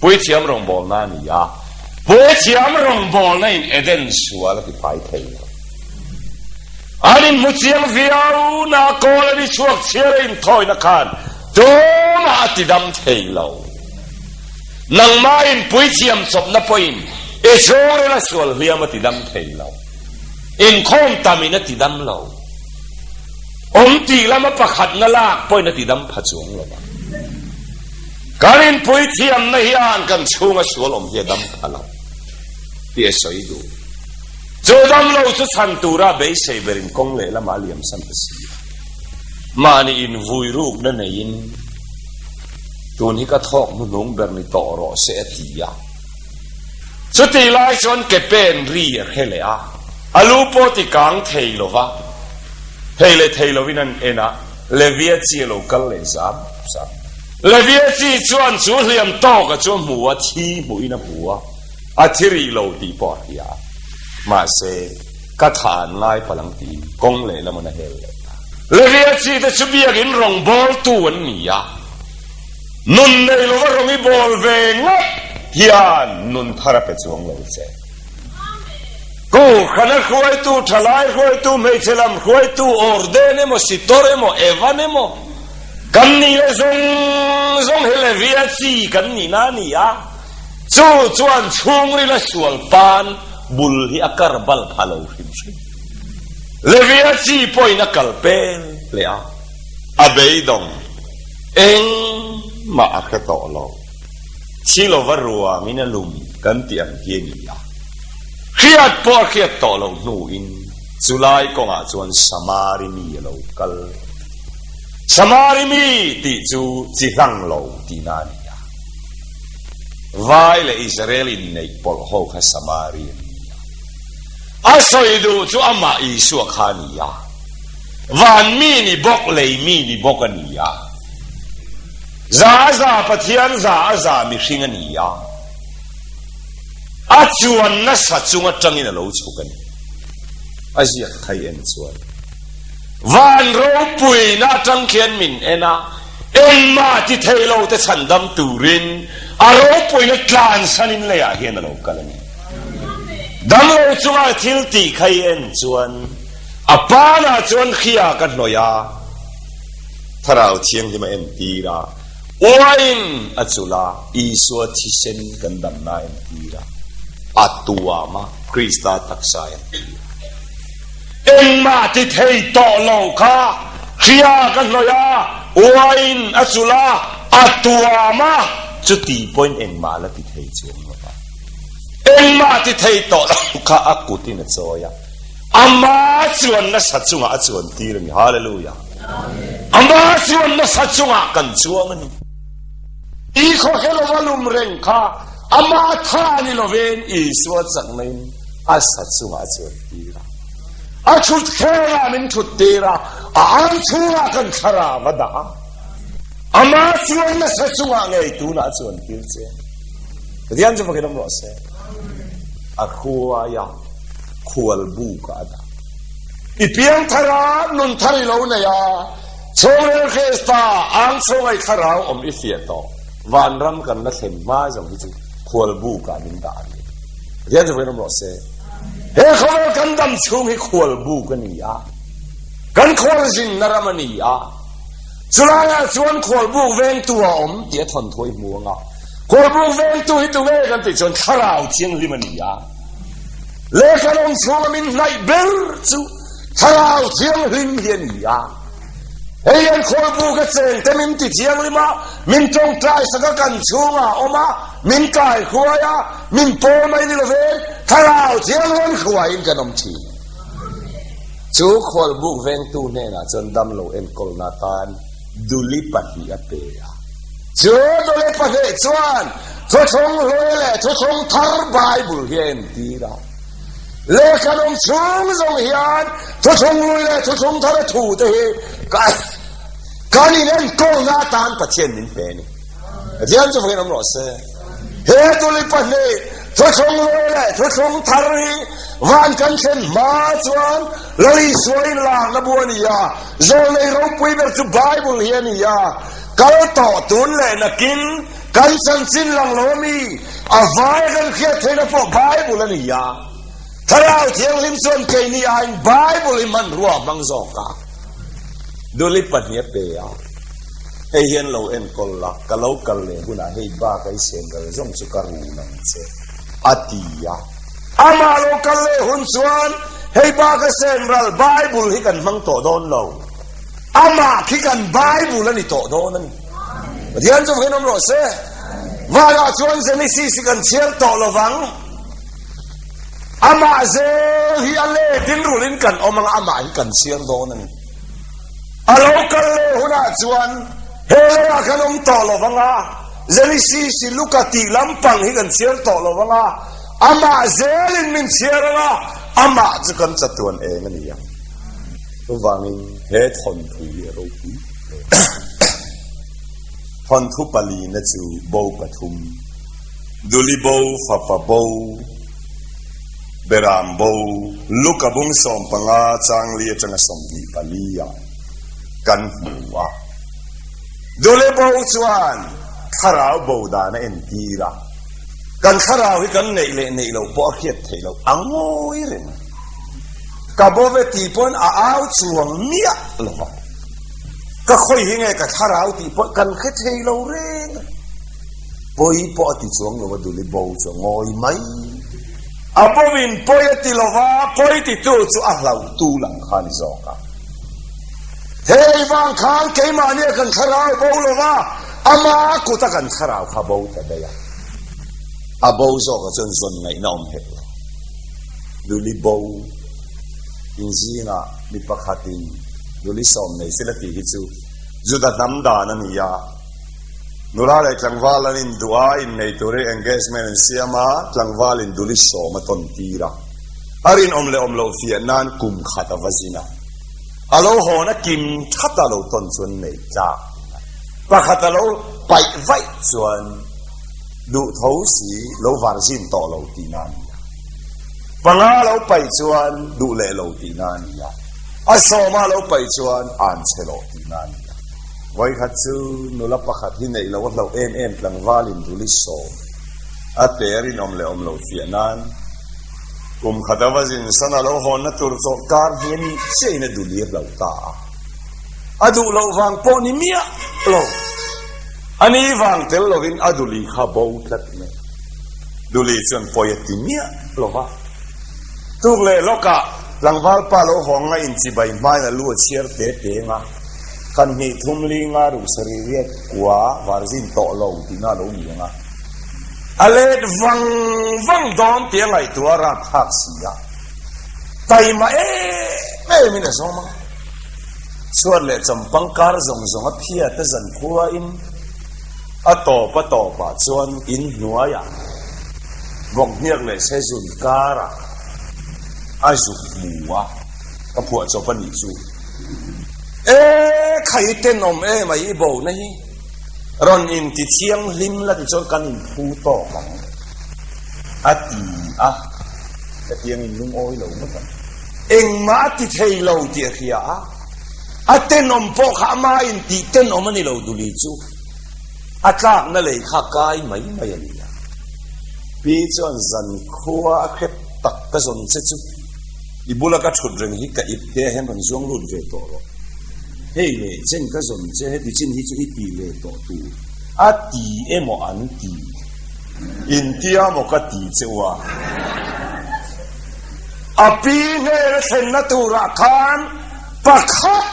puithiam rawngbawlna a ni a. Puithiam rawngbawlna in Eden sual a ti fai thei lo. An inhmu chiang viau na kawl a ni chhuak chhiar a inthawina khan tumah a tidam thei lo. Nangmah in puithiam chawpna pawhin i chhungril a sual hliam a tidam thei lo. Inkhawm tamin a tidam lo. Awm tih lama pakhatna lak pawhin a tidam pha chuang lo va. Kan inpuithiamna hian kan chhunga sual awm hi a dam pha lo tih a sawi duh. Chu damlo chu chhan tura beisei berin kawng lehlamah a liamsan ta si a. Mahni invui rukna neiin tun hi ka thawk hnuhnung ber ni tawh rawh se a ti a. Chutih lai chuan ke pen ri a hre leh a, a lu pawh ti kang thei lo va, thei leh thei lovin an en a, Levia chi a lo kal leh zam zam. Levia chi chuan chu hliam tawka chu a hmu a, thi hmuhin a hmu a. A thi rih lo tih pawh a hria a, mahse, ka tha an ngai palh ang tiin kawng lehlam an a hel leh ta. Levia chi te chu biakin rawng bawltu an ni a, nun nei lova rawng i bawl ve ngawt hian nun thar a pe chuang lo che. Kohhrana hruaitu, thalai hruaitu, hmeichhe lam hruaitu, Orden emaw, Sitor emaw, Evan emaw, kan nih leh zawng zawng hi Levia chi kan nihna a ni a. Chu chuan chhungrila sual pan bul hi a kar bal pha lo hrim hrim. Levia chi pawhin a kal pel leh a, a beidawng engmah a hre tawh lo. Thi lova ruangin a lum kan tih ang hi a ni a, hriat pawh a hriat tawh loh hnuin chulai kawngah chuan Samari mi a lo kal. Samari mi tih chu chi hlang lo tihna a ni a. Vai leh Israel inneih pawlh ho kha Samari an ni a. A sawi duh chu amah Isua kha a ni a. Van mi ni bawk, lei mi ni bawk a ni a. Za a za Pathian, za a za mihring a ni a. A chuan nasa chung atangin a lo chhuk a ni. A ziak thai en chuan van ropuina atang khian min en a. Engmah ti thei lo te chhandam turin a ropuina tlansanin leiah hian a lo kal a ni. Damlo chunga thil tih kha i en chuan a panah chuan hria ka hnawih a, Thlarau Thianghlim a entir a, uain a chulh a, Isua thisen kan damna a entir a, a tuam a, Krista taksa a entir a. Engmah ti thei tawh lo kha hria ka hnawih a, uain a chulh a, a tuam a, chuti pawhin engmah la ti thei chuang lo va. Engmah ti thei tawh lo kha a kutin a chawi a, ama chuan nasa chungah a chuan tir a ni. Hallelujah! Ama chuan nasa chungah kan chuang a ni. I khawhre lova lum reng kha ama tha ni lovin Isua chaknain a sa chungah a chuan tir a. A thut thlengah min thut tir a, a ang chhungah kan thlarau a dah a. Ama chuan nasa chungah ngei tunah chuan tir che. Pathian chu fakin awm rawh se. A hruaia khual buk ah a dah. I piang thar a, nun thar i lo nei a, chhungril Krista ang chhunga i thlarau awm i fiah tawh. Vanram kan la thlen hma zawng hi chu khual buk ah min dah a ni. Pathian chu fakin awm rawh se. He khawvel kan dam chhung hi khual buk a ni a, kan khual zinna ram a ni a. Chulaiah chuan khualbuk vengtu a awm tih a thawnthu a i hmu ang a. Khualbuk vengtu hi tunge kan tih chuan thlarau thianghlim a ni a. Lehkha lawng chhunga min hnaih ber chu thlarau thianghlim hi a ni a. Hei hian khualbuk a chengte min ti thianghlim a, min tawngtai sak a kan chhungah a awm a, min kai hruai a, min pawl mai ni lovin thlarau thianghlim hruaiin kan awm thin. Chu khualbuk vengtu hnenah chuan damlo enkawlna atan duli pahnih a pe a. Chu duli pahnih chuan thuthlung hlui leh thuthlung thar Bible hi a entir a. Lehkhanawm chhung zawng hian thuthlung hlui leh thuthlung thar a thute hi kan inenkawlna atan Pathian min pe a ni. Pathian chu fakin awm rawh se. He tuli pahnih, thuthlung hlui leh thuthlung thar hi van kan thlen hma chuan Lal Isua inlarna bu a ni a, zawlnei ropui ber chu Bible hi a ni a, kal tawh tun leh nakin kan chanchin lang lo ami a vai kan hriat theihna pawh Bible a ni a. Thlarau Thianghlim chuan keini aiin Bible hi hmanrua a hmang zawk a. Duli pahnih a pe a, Hei hian lo enkawl la, ka lo kal leh hunah hei bak a i sen ral zawng chu ka run ang che, a ti a. Amah lo kal leh hun chuan hei bak a sen ral Bible hi kan hmang tawh dawn lo. Amah khi kan Bible a ni tawh dawn a ni. Pathian chu vawiin awm rawh se. Vanah chuan Genesis hi kan chhiar tawh lo vang. Amah zel hi a letin rulin kan awm ang a, amah hi kan chhiar dawn a ni. A lo kal leh hunah chuan he leiah kan awm tawh lo vang a, Genesis i Luka tih lampang hi kan chhiar tawh lo vang a, amah zelin min chhiar ang a, amah chu kan chatuan eng a ni ang. Chuvangin he thawnthu hi a ropui hle. Thawnthu palina chu bo pathum. Duli bo, fapa bo, Beram bo, Luka bung 15 changli atanga 24 ah kan hmu a. Duli bo chuan thlarau bo dan a entir a, kan thlarau hi kan neih leh neih loh pawh a hriat theih loh a ngawi reng a. Ka bo ve tih pawn a au chuang miah lo va, ka khawi hi nge ka thlarau tih pawh kan hre thei lo reng a. Pawi pawh a ti chuang lo a, Duli bo chu a ngawi mai. A bawmin pawi a ti lo va, pawi titu chu a hlauhtu lang kha a ni zawk a. Hei vang khan keimahnia kan thlarau bo lo va, ama kuta kan thlarau kha bo ta daih a. A bo zawkah chuan zawn ngaihna awm hek lo. Duli bo inzingah mi pakhatin Duli sawm nei sela tih hi chu Juda hnam dan a ni a. Nula leh tlangval an induh a, innei turin engagement an siam a, tlangval in duli sawm a tawn tir a. A rinawm leh awm loh fiah nan kum khat a va zin a. A lo hawn a kim that a lo tawn chuan nei tlak a. Pakhat a lo paih vaih chuan duh tho si lo varzin tawh lo tihna a ni a. Panga lo paih chuan duh leh lo tihna a ni a. A sawma lo paih chuan an chhe loh tihna a ni a. Vawikhat chu nula pakhat hi neih loh a hlauh em em tlangvalin Ruli sawm a pe a rinawm leh awm loh fiah nan kum khat a va zin san a lo hawnna tur chawlh kar hi a nih chiahin a duli a hlauh ta a. A duh loh vang pawh ni miah lo. A ni vang tel lovin a duli kha bo tlat mai. Duli chuan pawi a ti miah lo va. Tuk leh lawkah tlangval pa lo hawng a inchibai hmain a lu a chhiar te teng a. Kan hnih thum li nga ruk sarih riat kua varzin tawh lo tihna a lo ni ang a. A let vang vang dawn tih a ngaihtuah a rapthlak si a, taima em em in a zawm a. Chhuat leh champang kar zawng zawng a phiat a zan khuain a tawp a tawpah chuan in hnuaiah vawkhniak leh sezun karah a zuk hmu a, ka phuah chawp a nih chu. E khai tenawm em a i bo na hi rawn inti thianghlim la tichuan kan inphu tawk ang a ti a, hetiang in lungawi lo ngawt ang. Engmah a ti thei lo tih a hria a, a tenawm pawh kha ama intih tenawm a ni lo duli chu a tlakna lei kha kai mai mai a ni a. Pi chuan zankhua a hrep tak ka zawn che chu I bula ka thut reng hi ka ip te a hian rawn zuang lut ve tawh rawh. Hei leh chen ka zawn che heti chin hi chu i ti ve tawh tur a ti emaw an ti intia maw ka ti che u a. A pi hnen a thlenna turah khan pakhat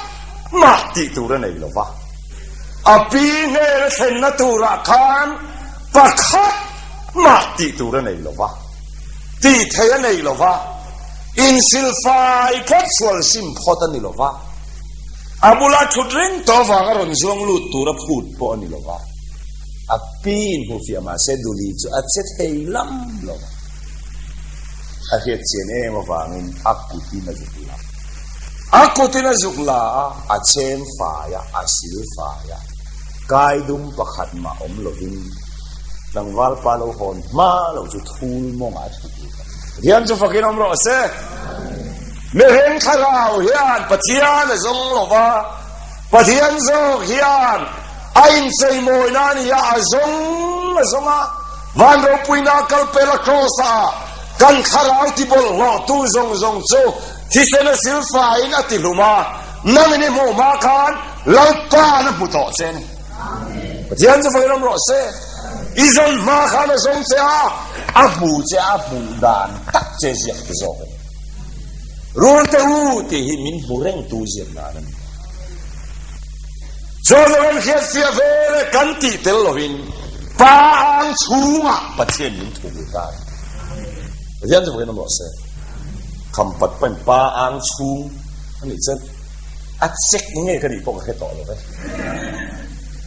mah tih tur a nei lo va. A pi hnen a thlenna turah khan pakhat mah tih tur a nei lo va. Tih theih a nei lo va, insilfai phawt sual sim phawt a ni lo va, a bula thut reng tawh avanga rawn zuang lut tura phut pawh a ni lo va, a pi inhmufiah mahse Duli chu a che thei lam lo va, a hriat chian em avangin a kutin a zuk la. A kutin a zuk la a, a chem fai a, a sil fai a, kaidum pakhat mah awm lovin. Tlangval pa lo hawn hma lo chu thul mawngah a thut lut a. Pathian chu fakin awm rawh se. Mihring thlarau hian Pathian a zawng lo va, Pathian zawk hian a incheimawina a ni a, a zawng a zawng a. Van ropuina a kal pel a Kraws-ah kan thlarau tibawlhhlawhtu zawng zawng chu thisen a silfaiin a tihlum a, nangin i hmuh hma khan Lalpa'n a hmu tawh che a ni. Pathian chu vawi ram rawh se. I zawn hma khan a zawng che a, a hmu che a hmuh dan tak che ziak ti zawk a ni. Rul te u tih hi min hmu reng tu ziak dan a ni. Chuan kan hriat fiah ve le kan tih tel lovin pa ang chhungah Pathian min thu ve ta a ni. Pathian chu vawi ram rawh se. Khampat pahin pa ang chhung a nih chuan A check nge ka nih pawh ka hre tawh lo ve.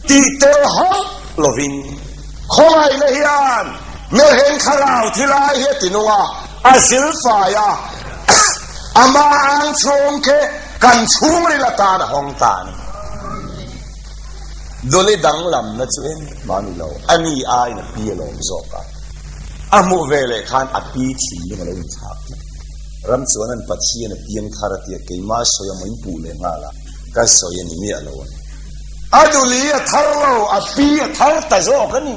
Tih tel hauh lovin khawngaihna hian Melheng thlarau thi lai hi a ti nung a, a silfai a, ama ang chhung khi kan chhungril atan a hawng ta a ni. Duli danglamna chu engmah a ni lo, a ni aiin a pi a lawm zawk a, a hmuh veleh khan a pi thinlung a lo inthlak tlat. Ram chuan an Pathian a piang thar a tia keimah sawi a maw in puh leh nghal a, ka sawi a ni miah lo a ni. A duli a thar lo, a pi a thar ta zawk a ni.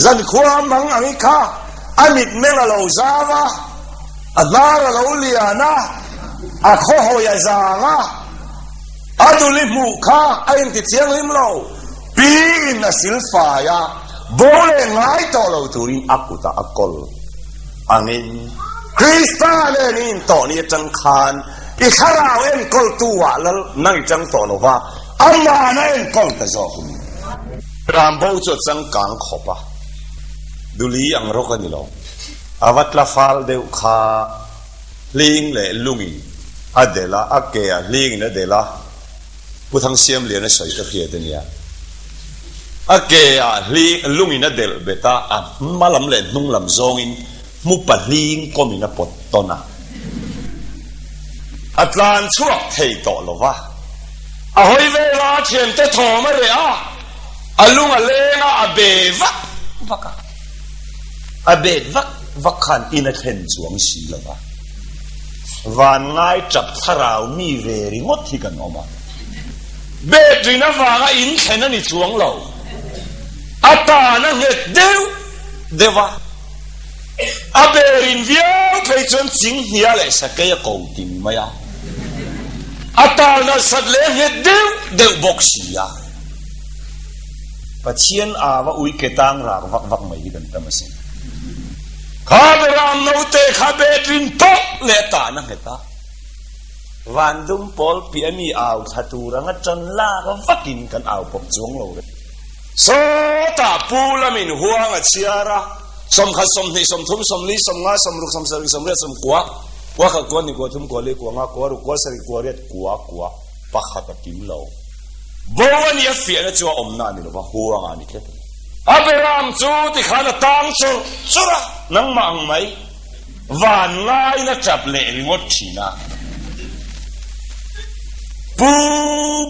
Zankhua a mang ang i kha, a mitmeng a lo zau a, a hnar a lo lian a, a khawhawi a zang a, a duli hmuh kha a inti thianghlim lo, pi in a silfai a, bo leh ngai tawh lo turin a kutah a kawl. Angin, Krista nen i intawh ni atang khan i thlarau enkawltu ah lal nang i tang tawh lo va, Ama'n a enkawl ta zawk in. Rambo chu a changkang khawp a, Duli ang rawk a ni lo. A va tla fal deuh kha hling leh lungin a delh a, a ke ah hlingin a delh a, Pu Thangsiamliana sawi ka hriat a nia. A ke ah hling lungin a delh bet a, a hma lam leh hnung lam zawngin hmu pahling kawmin a pawt tawn a. A tlan chhuak thei tawh lo va. A hawi vel a, a thiante thawm a reh a, a lung a leng a, a be vak vak a. A bet vak vak khan in a thlen chuang si lo va. Van ngai tap thlarau mi ve ringawt hi kan awm a. Bet rin avanga in thlen a ni chuang lo. A tan a nghet deuh deuh a. A berin viau phei chuan chinghnia leh sakei a ko ting mai a. A tal nasat leh a nghet deuh deuh bawk si a. Pathian ava ui ke tang rak vak vak mai hi kan tam asin. Kha beram naute kha bedrin pawh leh a tan a nghet a. Van dum pawl piah mi au thla tur anga tan lak vakin kan au pawp chuang lo reng. Sawtah pu lamin huang a chhiar a, 10, 20, 30, 40, 50, 60, 70, 80, 90, kua khat, kua hnih, kua thum, kua li, kua nga, kua ruk, kua sarih, kua riat, kua kua, pakhat a kim lo. Bo a nih a fiahna chu a awmna a ni lova, huangah a ni tlat a ni. A beram chu tikhan a tang chawrh chawrh a, nangmah ang mai. Van ngaina tap leh ringawt thin a. Pu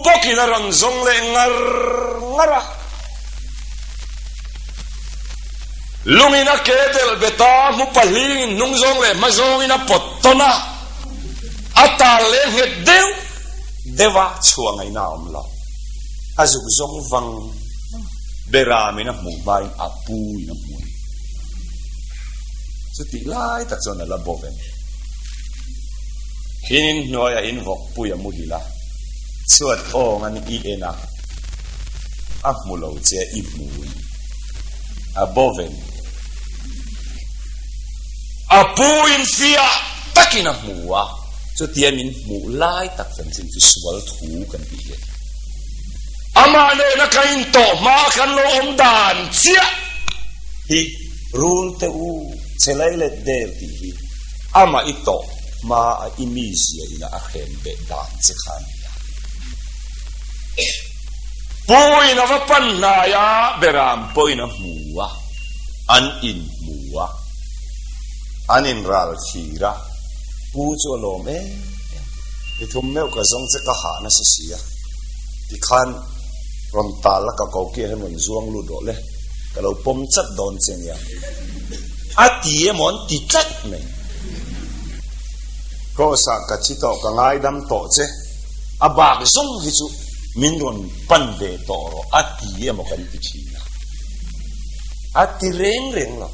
bawkin a rawn zawng leh ngar ngar a. Lungin a ke delh bet a, hmu pahlingin hnung zawng leh hma zawngin a pawt tawn a. A tal leh nghet deuh deuh a, chhuah ngaihna a awm lo. A zuk zawng vang vang a. Beramin a hmuh hmain a pu in a hmu a ni. Chutih lai tak chuan a la bo ve. In in hnuaiah in vawkpui a muhil a, chhuat awng an i en a, a hmu lo che i hmu in a bo ve. A pu in fiah takin a hmu a, chutia min hmuh lai tak chanchin chu sual thu kan tih hi a ni. Amah nena ka intawh hma kan lo awm dan chiah hi. Rul te u, che lai let der tih hi amah i tawh hma a i mizia ina a hren beh dan che kha a ni a. Pu in a va pan hnai a, Beram pawhin a hmu a, an inhmu a, an inral thlir a, Pu chu a lawm em em. I thum meuh ka zawng che ka hah nasa si a, tikhan rawn tal a ka ko kiah hian rawn zuang lut rawh le. Ka lo pawm chat dawn che nia. A ti emaw an ti tlat mai. Kraws ah ka thi tawh, ka ngaidam tawh che. A bak zawng hi chu min rawn pan ve tawh rawh a ti emaw kan ti thin a. A ti reng reng lo.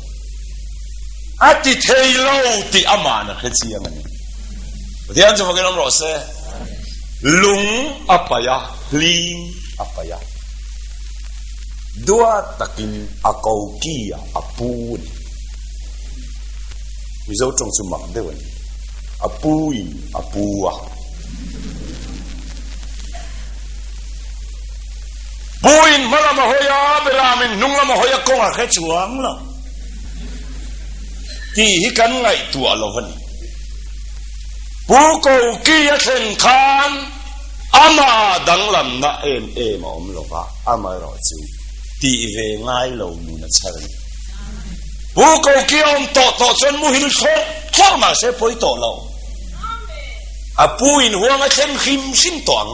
A ti thei lo tih aman a hre chiang a ni. Pathian chu fakin awm rawh se. Lung a paih a, hling a paih a. Duat takin a ko ki a, a pu a ni. Mizo tawng chu mak deuh a ni. A pu in a pu a. Pu in hma lam a hawi a, Beram in hnung lam a hawi a, kawng a hre chuang lo. Tih hi kan ngaihtuah lo a ni. Pu ko ki a thlen khan Amah danglamna em em a awm lo va, amaherawhchu tih ve ngai lo nun a chhar a ni. Pu Koki a awm tawh tawh chuan muhil thlawrh thlawrh mah se pawi tawh lo. A pu in huang a thlen hrim hrim tawh ang.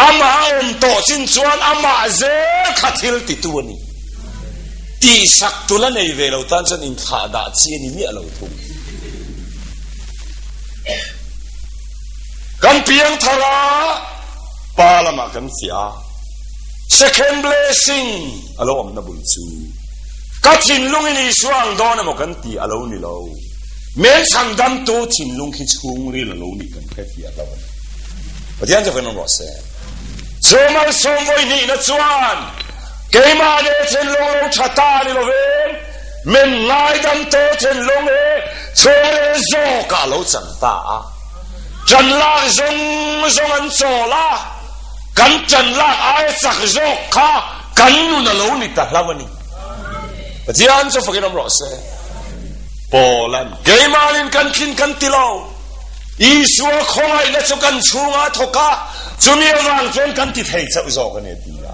Amah a awm tawh chin chuan amah zel kha thil titu a ni. Tihsak tu la nei ve lo tan chuan inthlah dah chi a ni miah lo thung. Kan piang thar a, pa lamah kan fiah a, second blessing a lo awmna bul chu ka thinlungin Isua ang dawn emaw kan ti a lo ni lo. Men chhandamtu thinlung khi chhungril a lo nih kan hre fiah lo a ni. Pathian chu kan awm rawh se. Chu malsawm vawi hnihna chuan keimah leh thinlung lo tha ta a ni lovin min ngaidamtu thinlung hi chhungril zawkah a lo chang ta a. Ṭan lak zawng zawng an chawl a, kan ṭan lak aia chak zawk kha kan nun a lo ni ta hlau a ni. Pathian chu fakin awm rawh se. Paula'n, Keimanin kan thlin kan ti lo, Isua khawngaihna chu kan chhungah a thawk a, chumi avang chuan kan ti thei chauh zawk a ni a ti a.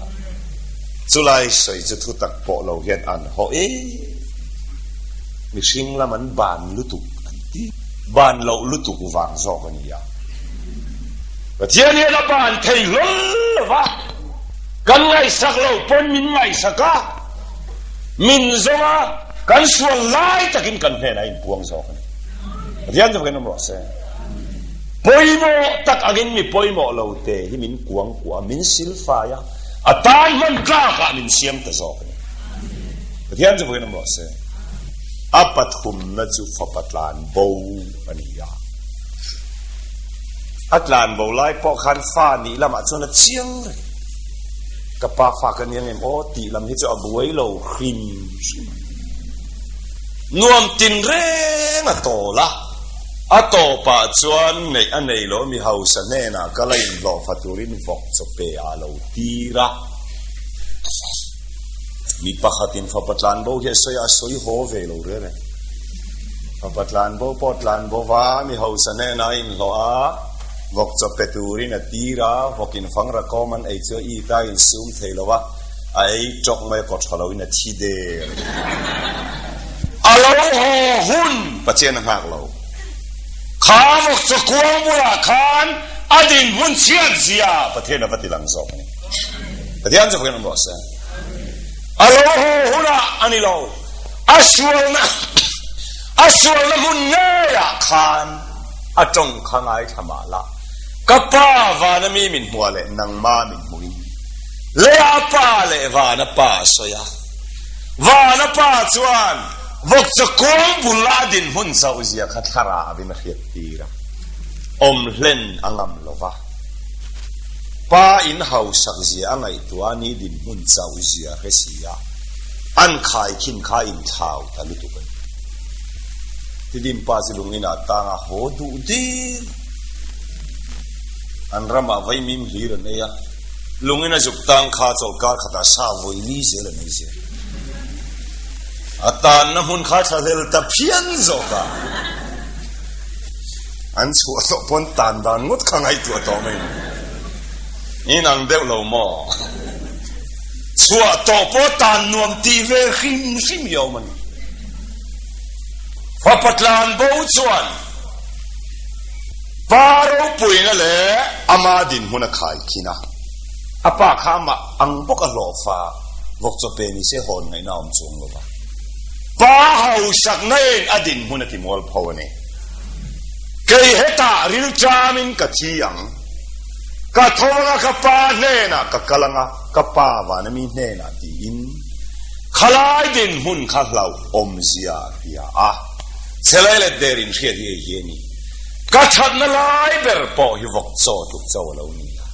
Chulai sawi chu thutak pawh lo hian an haw em. Mihring lam an ban lutuk an ti. Ban loh lutuk vang zawk a ni a. Pathian hian a ban thei hlawl lo va, kan ngaihsak loh pawn min ngaihsak a, min zawng a, kan sual lai takin kan hnenah a inpuang zawk a ni. Pathian chu fakin awm rawh se. Pawimawh tak angin mi pawimawh lo te hi min kuang kuah a, min silfai a, a tan hman tlakah min siam ta zawk a ni. Pathian chu fakin awm rawh se. A pathumna chu fapa tlan bo a ni a. A tlan bo lai pawh khan fa nih lamah chuan a chiang reng. Ka pa fa ka ni ang em aw tih lam hi chu a buai lo hrim hrim. Nuam tin reng a tawl a, a tawpah chuan neih a nei lo mi hausa hnenah ka la inhlawhfa turin vawk chaw pe ah a lo tir a. Mi pakhatin fapa tlanbo hi a sawi a, a sawi haw ve lo reng e. Fapa tlanbo pawh tlanbo va, mi hausa hnenah a inhlawh a, vawk chaw pe turin a tir a, vawk infang rakawm an ei chu a it a, a insum thei lo a, a ei tawk mai a, kaw tha loin a thi der. A lo haw hun Pathian a nghak lo. Kha vawk chaw kuang bulah khan a dinhmun chhiat zia Pathian a va ti lang zawk a ni. Pathian chu fakin awm rawh se. A lo haw hunah a ni lo, a sualna a sualna hmun ngeiah khan a tawng kha ngaithla mah la, Ka pa vana mi min hmuah leh nangma min hmuhin leia pa leh vana pa a sawi a. Vana pa chuan vawkchaw kuang bul a dinhmun chauh zia kha thlarauin a hriat tir a, awm hlen a ngam lo va. Pa in hausak zia a ngaihtuah a ni dinhmun chauh zia hre si a, an khaikhin kha in thlau ta lutuk a ni. Tidim pa chu lungin ah tang a haw duh dir. An ramah vaimim hlir an ei a, lungin a zuk tang kha chawlhkar khatah sa vawi li zel an ei zel. A tanna hmun kha thlahlel ta phian zawk a. An chhuah tawh pawn tan dan ngawt kha ngaihtuah tawh mai ni. In ang deuh lo maw? Chhuah tawh pawh tan nuam tih ve hrim hrim hi a awm a ni. Fapa tlan bo chuan pa ropuina leh ama dinhmun a khai khin a. A pa kha amah ang bawk a hlawhfa vawk chaw pe ni se hawn ngaihna a awm chuang lo va. Pa hausakna in a dinhmun a ti mualpho a ni. Kei hetah rilṭamin ka thi ang. Ka tho anga ka pa hnenah ka kal anga ka pa vana mi hnenah tiin khalai dinhmun kha hlauh awmzia a hria a. Chelai let der inhriat hi hei hi a ni. Ka thatna lai ber pawh hi vawk chaw tluk chaw a lo ni a.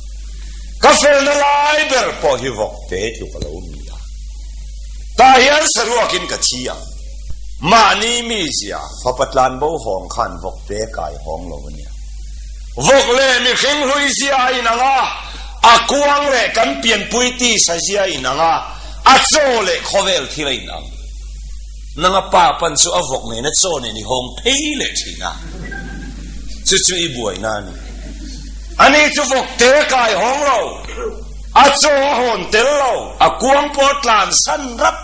Ka felna lai ber pawh hi vawk te tluk a lo ni a. Tah hian saruakin ka thi ang. Mahni mizia fapa tlanbo hawng khan vawk te kai hawng lo a nia. Vawk leh mihring hlui zia a inang a, a kuang leh kan pianpui tisa zia a inang a, a chaw leh khawvel thil a inang. Nanga pa pan chu a vawk nena chaw nen i hawng phei leh thin a, chu chu i buaina a ni. Ani chu vawk te kai hawng lo, a chaw a hawn tel lo, a kuang pawh a tlan san rap.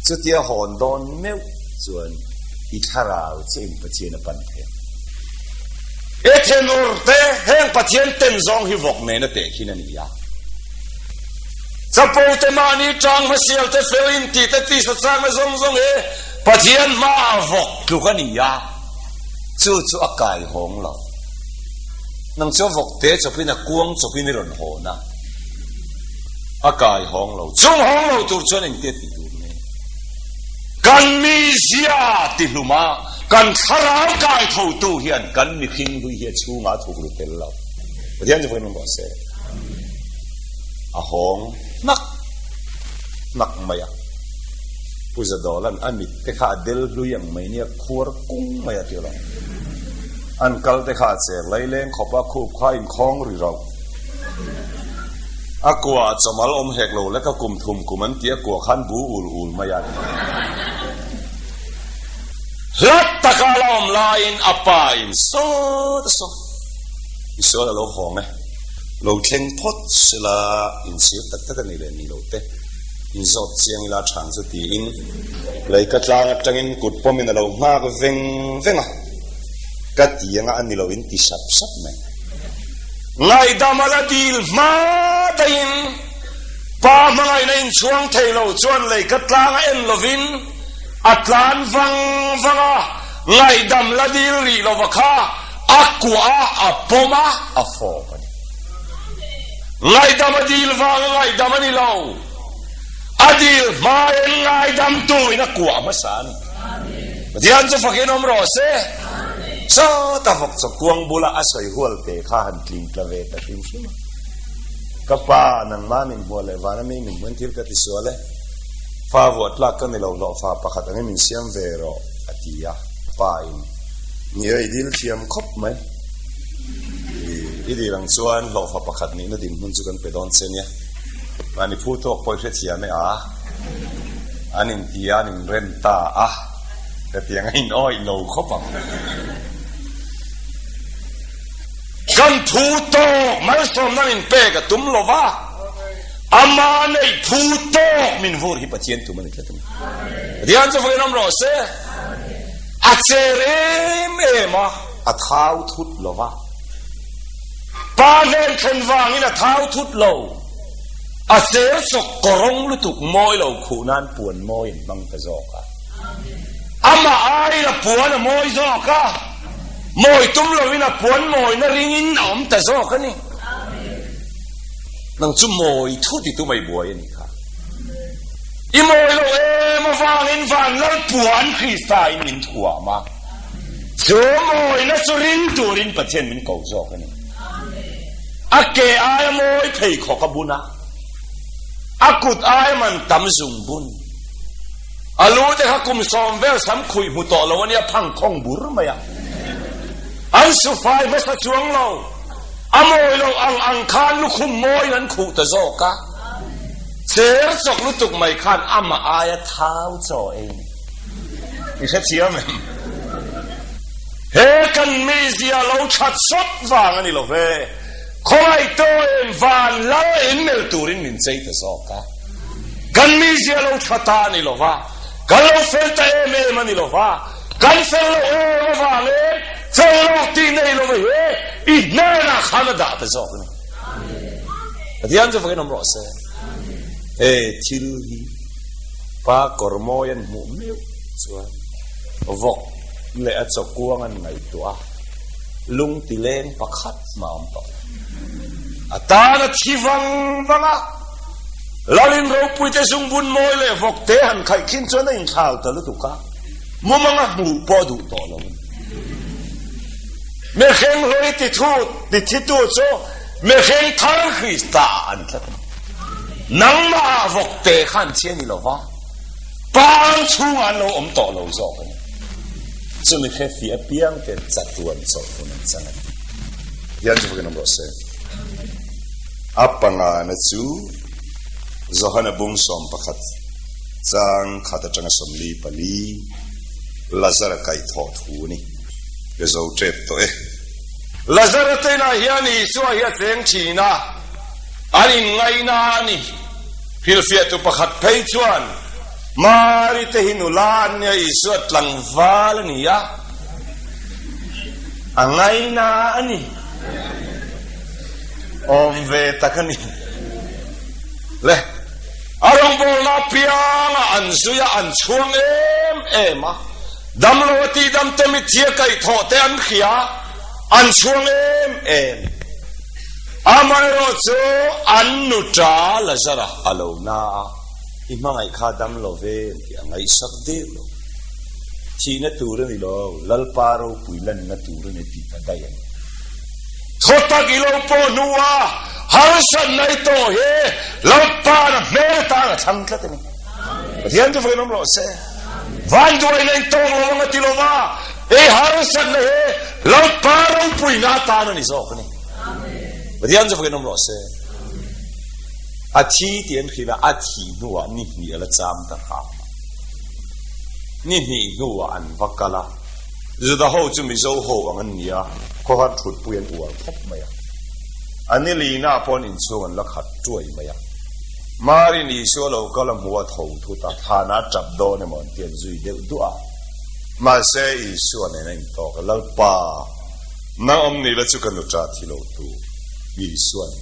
Chutia hawn dawn meuh chuan i thlarau chiah in Pathian a pan thei ang. E thenur te, heng Pathian ten zawng hi vawk nena tehkhin a ni a. Chapo te mahni tang hmasial te fel in tih te tisa chakna zawng zawng hi Pathian hmaah vawk tluk a ni a, chu chu a kai hawng lo. Nang chu a vawk te chawpin a kuang chawpin i rawn hawn a, a kai hawng lo. Chung hawng lo tur chuan engtia ti tur nge? Kan mizia ti hlum a, kan thlarau kai thotu hian kan mihring hlui hi a chhungah a thuk ru tel lo. Pathian chu vawiin rawh se. A hawng hnak hnak mai a. Pu Zadawla'n a mit te kha a del hlui ang mai nia khuar kung mai a ti lo. An kal te kha a cher laileng khawp a, khup kha a inkhawng ri rauh. A kua a chawmal awm hek lo lek a kum thum kum an tih a kua khan bu ul ul mai a. Hlat taka la awm laiin a pa in sawt a sawt. Misual a lo hawng e. Lo thleng phawt sela inchhir tak tak a ni leh ni lo te inzawt chiang ila thang chu tiin lei ka tlang atangin kut pawmin a lo nghak veng veng a, ka ti anga a ni lo in ti sap sap mai. Ngaihdam a la dil hma daihin pa hmangaihna inchhuang thei lo chuan lei ka tlang a en lovin a tlan vang vang a, ngaihdam la dil rih lova kha A kuah a, a pawm a, a fawp a ni. Ngaihdam a dil vanga ngaihdam a ni lo. A dil hmain ngaidam tuin a kuah hmasa a ni. Pathian chu fakin awm rawh se. Sawta vawk chaw kuang bula a sawi hual te kha han tling tla ve ta hrim hrim a. Ka pa, nangma min hmuah leh vana mi min hmuin thil ka ti sual e. Fa vuah tlak ka ni lo, hlawhfa pakhat angin min siam ve rawh, a ti a. Pa in. Nia, i dil thiam khawp mai. I dil ang chuan hlawhfa pakhat nihna dinhmun chu kan pe dawn che nia. Mahni phu tawk pawh i hrethiam e a. An inti a, an inrem ta a. Hetiang a inawih lo khawp ang. Kan phu tawk malsawmna min pek a tum lo va, ama neih phu tawk min vur hi Pathian tum a ni tlat a ni. Pathian chu vawiin awm rawh se. A cher em em a, a thau thut lo va. Pa hnen thlen vangin a thau thut lo. A cher chawk kawrawng lutuk mawi lo khuh nan puan mawi an hmang ta zawk a. Amah aiin a puan a mawi zawk a. Mawi tum loin a puan mawina ringin a awm ta zawk a ni. Nang chu mawi thu ti tumai buai a nih kha. I mawi lo em avangin van lal puan Krista in min thuam a. Chu mawina chu ring turin Pathian min ko zawk a ni. A ke aia mawi pheikhawk a bun a, a kut aia man tam zungbun. A lu te kha kum sawm vel sam khuih hmu tawh lo a nia, phang khawng bur mai a. An su fai hmasa chuang lo. A mawi lo ang ang khan lukhum mawiin an khuh ta zawk a. Cher chawk lutuk mai khan amah aia thau chaw ei ni. I hrethiam em? He kan mizia lo that sawt vang a ni lo ve. Khawngaih tawhin van lal inmel turin min chei ta zawk a. Kan mizia lo tha ta a ni lo va, kan lo fel ta em em a ni lo va, kan fel lo em avangin fel lo tih nei lo hi i hnenah khan a dah ta zawk a ni. Pathian chu fakin awm rawh se. He thil hi pa kawr mawi an hmuh meuh chuan vawk leh a chawkuang an ngaihtuah a, lung tileng pakhat mah a awm tawh lo. A tan a thi vang vang a. Lalin ropuite zungbun mawi leh vawkte han khaih khin chuan a inthlau ta lutuk a, mumanga hmuh pawh a duh tawh lo a ni. Mihring hlui tithu tithitu chu mihring thar Krista ah an tlat a ni. Nangmah ah vawkte kha an thi a ni lo va, pang chhungah an lo awm tawh lo zawk a ni. Chumi hrefi apiang ten chatuan chawlh hun an chang a ni. Hian chu vakin awm rawh se. A pangana chu Johana bung 11 chang khat atanga 44 Lazara kaihthawh thu a ni. Ka zo tep tawh e. Lazara te inah hian Isua hi a cheng thin a, an inngaihna a ni. Hrilhfiahtu pakhat phei chuan, Mari te hi nula an nia, Isua tlangval a ni a, a ngaihna a ni. Awm ve tak a ni. Le, a rawngbawlna apianga an zui a, an chhuang em em a. Damlo a tihdam te, mitthi a kaihthawh te an hria, an chhuang em em. Amaherawh chu an nuṭa Lazara a lo na a, i hmangaih kha dam lo ve em tih a ngaihsak deuh lo. Thihna tur a ni lo, Lalpa ropui lanna tur a ni tih ta daih a ni. Thaw tak i lo pawh hnua harsatna i tawh hi Lalpa'n a hmel atan a thlang tlat a ni. Pathian chu vawiin awm rawh se. Vanduaina in tawk lo ang a ti lo va, ei harsatna hi Lalpa ropuina atan a ni zawk a ni. Pathian chu vawiin awm rawh se. A thi tih an hrilh a, a thih hnuah ni hnih a la cham ta hram a. Ni hnih hnuah an va kal a. Juda ho chu Mizo ho ang an ni a, khawhar thutpui an uar khawp mai a. A ni lina pawh an inchhung an la khat tuai mai a. Marin Isua lo kal a hmu a tho thut a, thana a tap dawn emaw an ti an zui deuh duah a. Mahse Isua nen a intawk a, Lalpa, nang awm ni la chu ka nuṭa thi lo tu. Isua'n,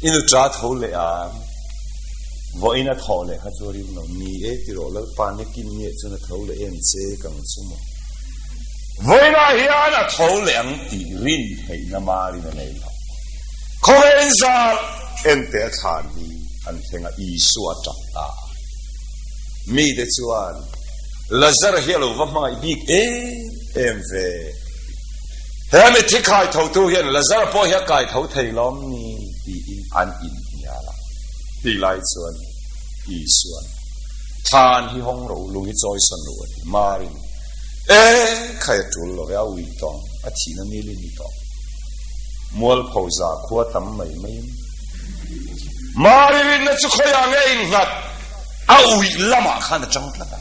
I nuṭa tho leh ang. Vawiin a thawh leh kha chu a ring lo. Ni e ti rawh, Lalpa nikin nge chuan a tho leh em che ka ang chu maw? Vawiinah hian a tho leh ang tih rin theihna marin a nei lo. Khawvein zar ente a thlan hi an thleng a, Isua a tap ta a. Mite chuan, Lazar hi a lo va hmangaih bik em em ve. He mithi khai thotu hian Lazar pawh hi a kai tho thei lawm ni? tiin an inhnial a. Ti lai chuan Isua'n, Thlan hi hawng rawh u, lung hi chawi sawn rawh u a ti. Marin, E, khai a tul lo e, a ui tawng, a thihna nil i ni tawh. Mualpho za khua tam mai maiin. Mari rinna chu khawiah nge innghat? A uih lamah khan a chang tlat a.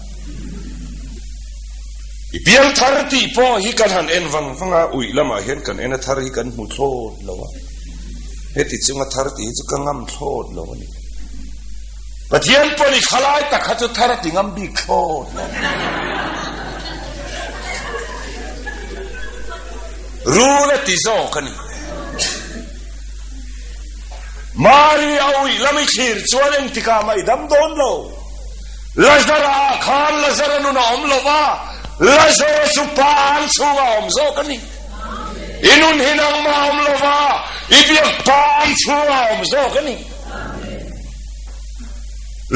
I piang thar tih pawh hi kan han en vang vang a, uih lamah hian kan en a thar hi kan hmu thlawt lo a. Heti chunga thar tih hi chu ka ngam thlawt lo a ni. Pathian pawh ni khalai tak kha chu thar a ti ngam bik thlawt lo. Rul a ti zawk a ni. Mari a uih lam i thlir chuan engtikah mah i dam dawn lo. Lazara ah khan Lazara nun a awm lo va, Lazara chu pa an chhungah a awm zawk a ni. I nun hi nangmah a awm lo va, i biak pa an chhungah a awm zawk a ni.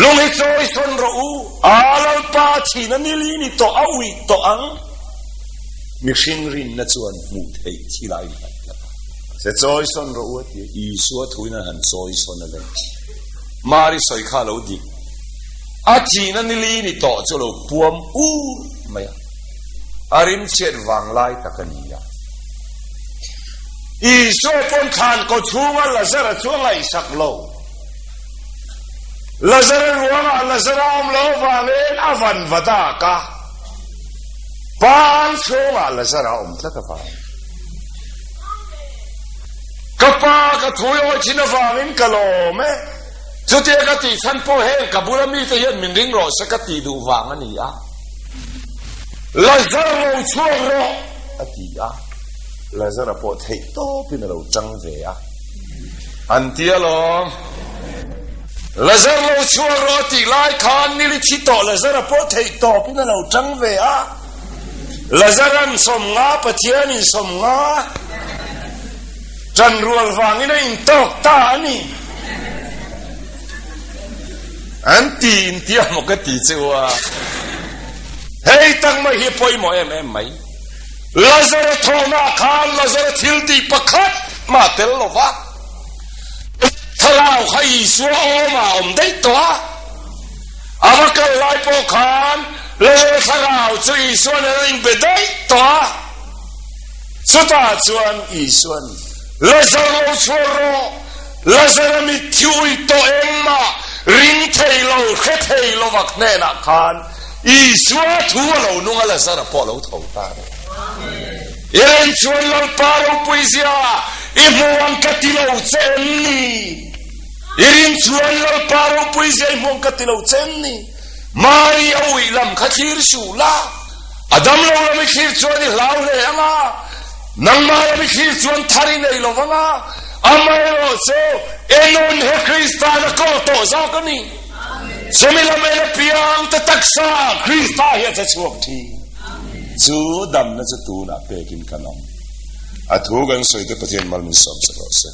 Lung hi chawi sawn rawh u, a Lalpa chhina nili ni tawh a uih tawh ang. Mihring rinna chuan hmuh theih thil a innghat tlat a. Se chawi sawn rawh u a ti a, Isua thuin a han chawi sawn a le. Mari sawi kha a lo dik. A thihna nili ni tawh chu a lo puam ur mai a. A rimchhiat vang lai tak a ni a. Isua pawn thlan kaw chhunga Lazara chu a ngaihsak lo. Lazara ruangah Lazara awm lo avangin a van va dak a. Pang chhungah Lazara awm tlat avangin. Ka pa ka thui awi thin avangin ka lawm e. Chutia ka tih chhan pawh heng ka bula mite hian min ring rawh se ka tih duh vang a ni a. Lazar lo chhuak rawh a ti a. Lazara pawh theih tawpin a lo chang ve a. An ti alawm. Lazar lo chhuak rawh a tih lai khan nili thi tawh Lazara pawh theih tawpin a lo chang ve a. Lazaran sawmnga Pathianin sawmnga ṭan rual vangin a intawk ta a ni. An ti intia maw ka ti che u a. Hei tak mai hi a pawimawh em em mai. Lazara thawhnaah khan Lazara thil tih pakhat mah tel lo va. Thlarau kha Isua awmah a awm daih tawh a. A va kal lai pawh khan Lazara thlarau chu Isua nen an inbe daih tawh a. Chutah chuan Isua'n, Lazar lo chhuak rawh, Lazara mitthi ui tawh engmah ring thei lo, hre thei lovak hnenah khan Isua thu a lo nung a, Lazara pawh a lo tho ta a ni. I rin chuan Lalpa ropui zia i hmu ang ka ti lo che em ni? I rin chuan Lalpa ropui zia i hmu ang ka ti lo che em ni? Mari a uih lam kha thlir suh la, a damlo lam i thlir chuan i hlau hle ang a, nangmah lam i thlir chuan thar i nei lo vang a, amaherawhchu i nun hi Krista'n a kawl tawh zawk a ni. Chumi lam en apiang te taksa Krista hi a che chhuak thin. Chu damna chu tunah pekin kan awm. A thu kan sawi te Pathian mal min sawm sak rawh se.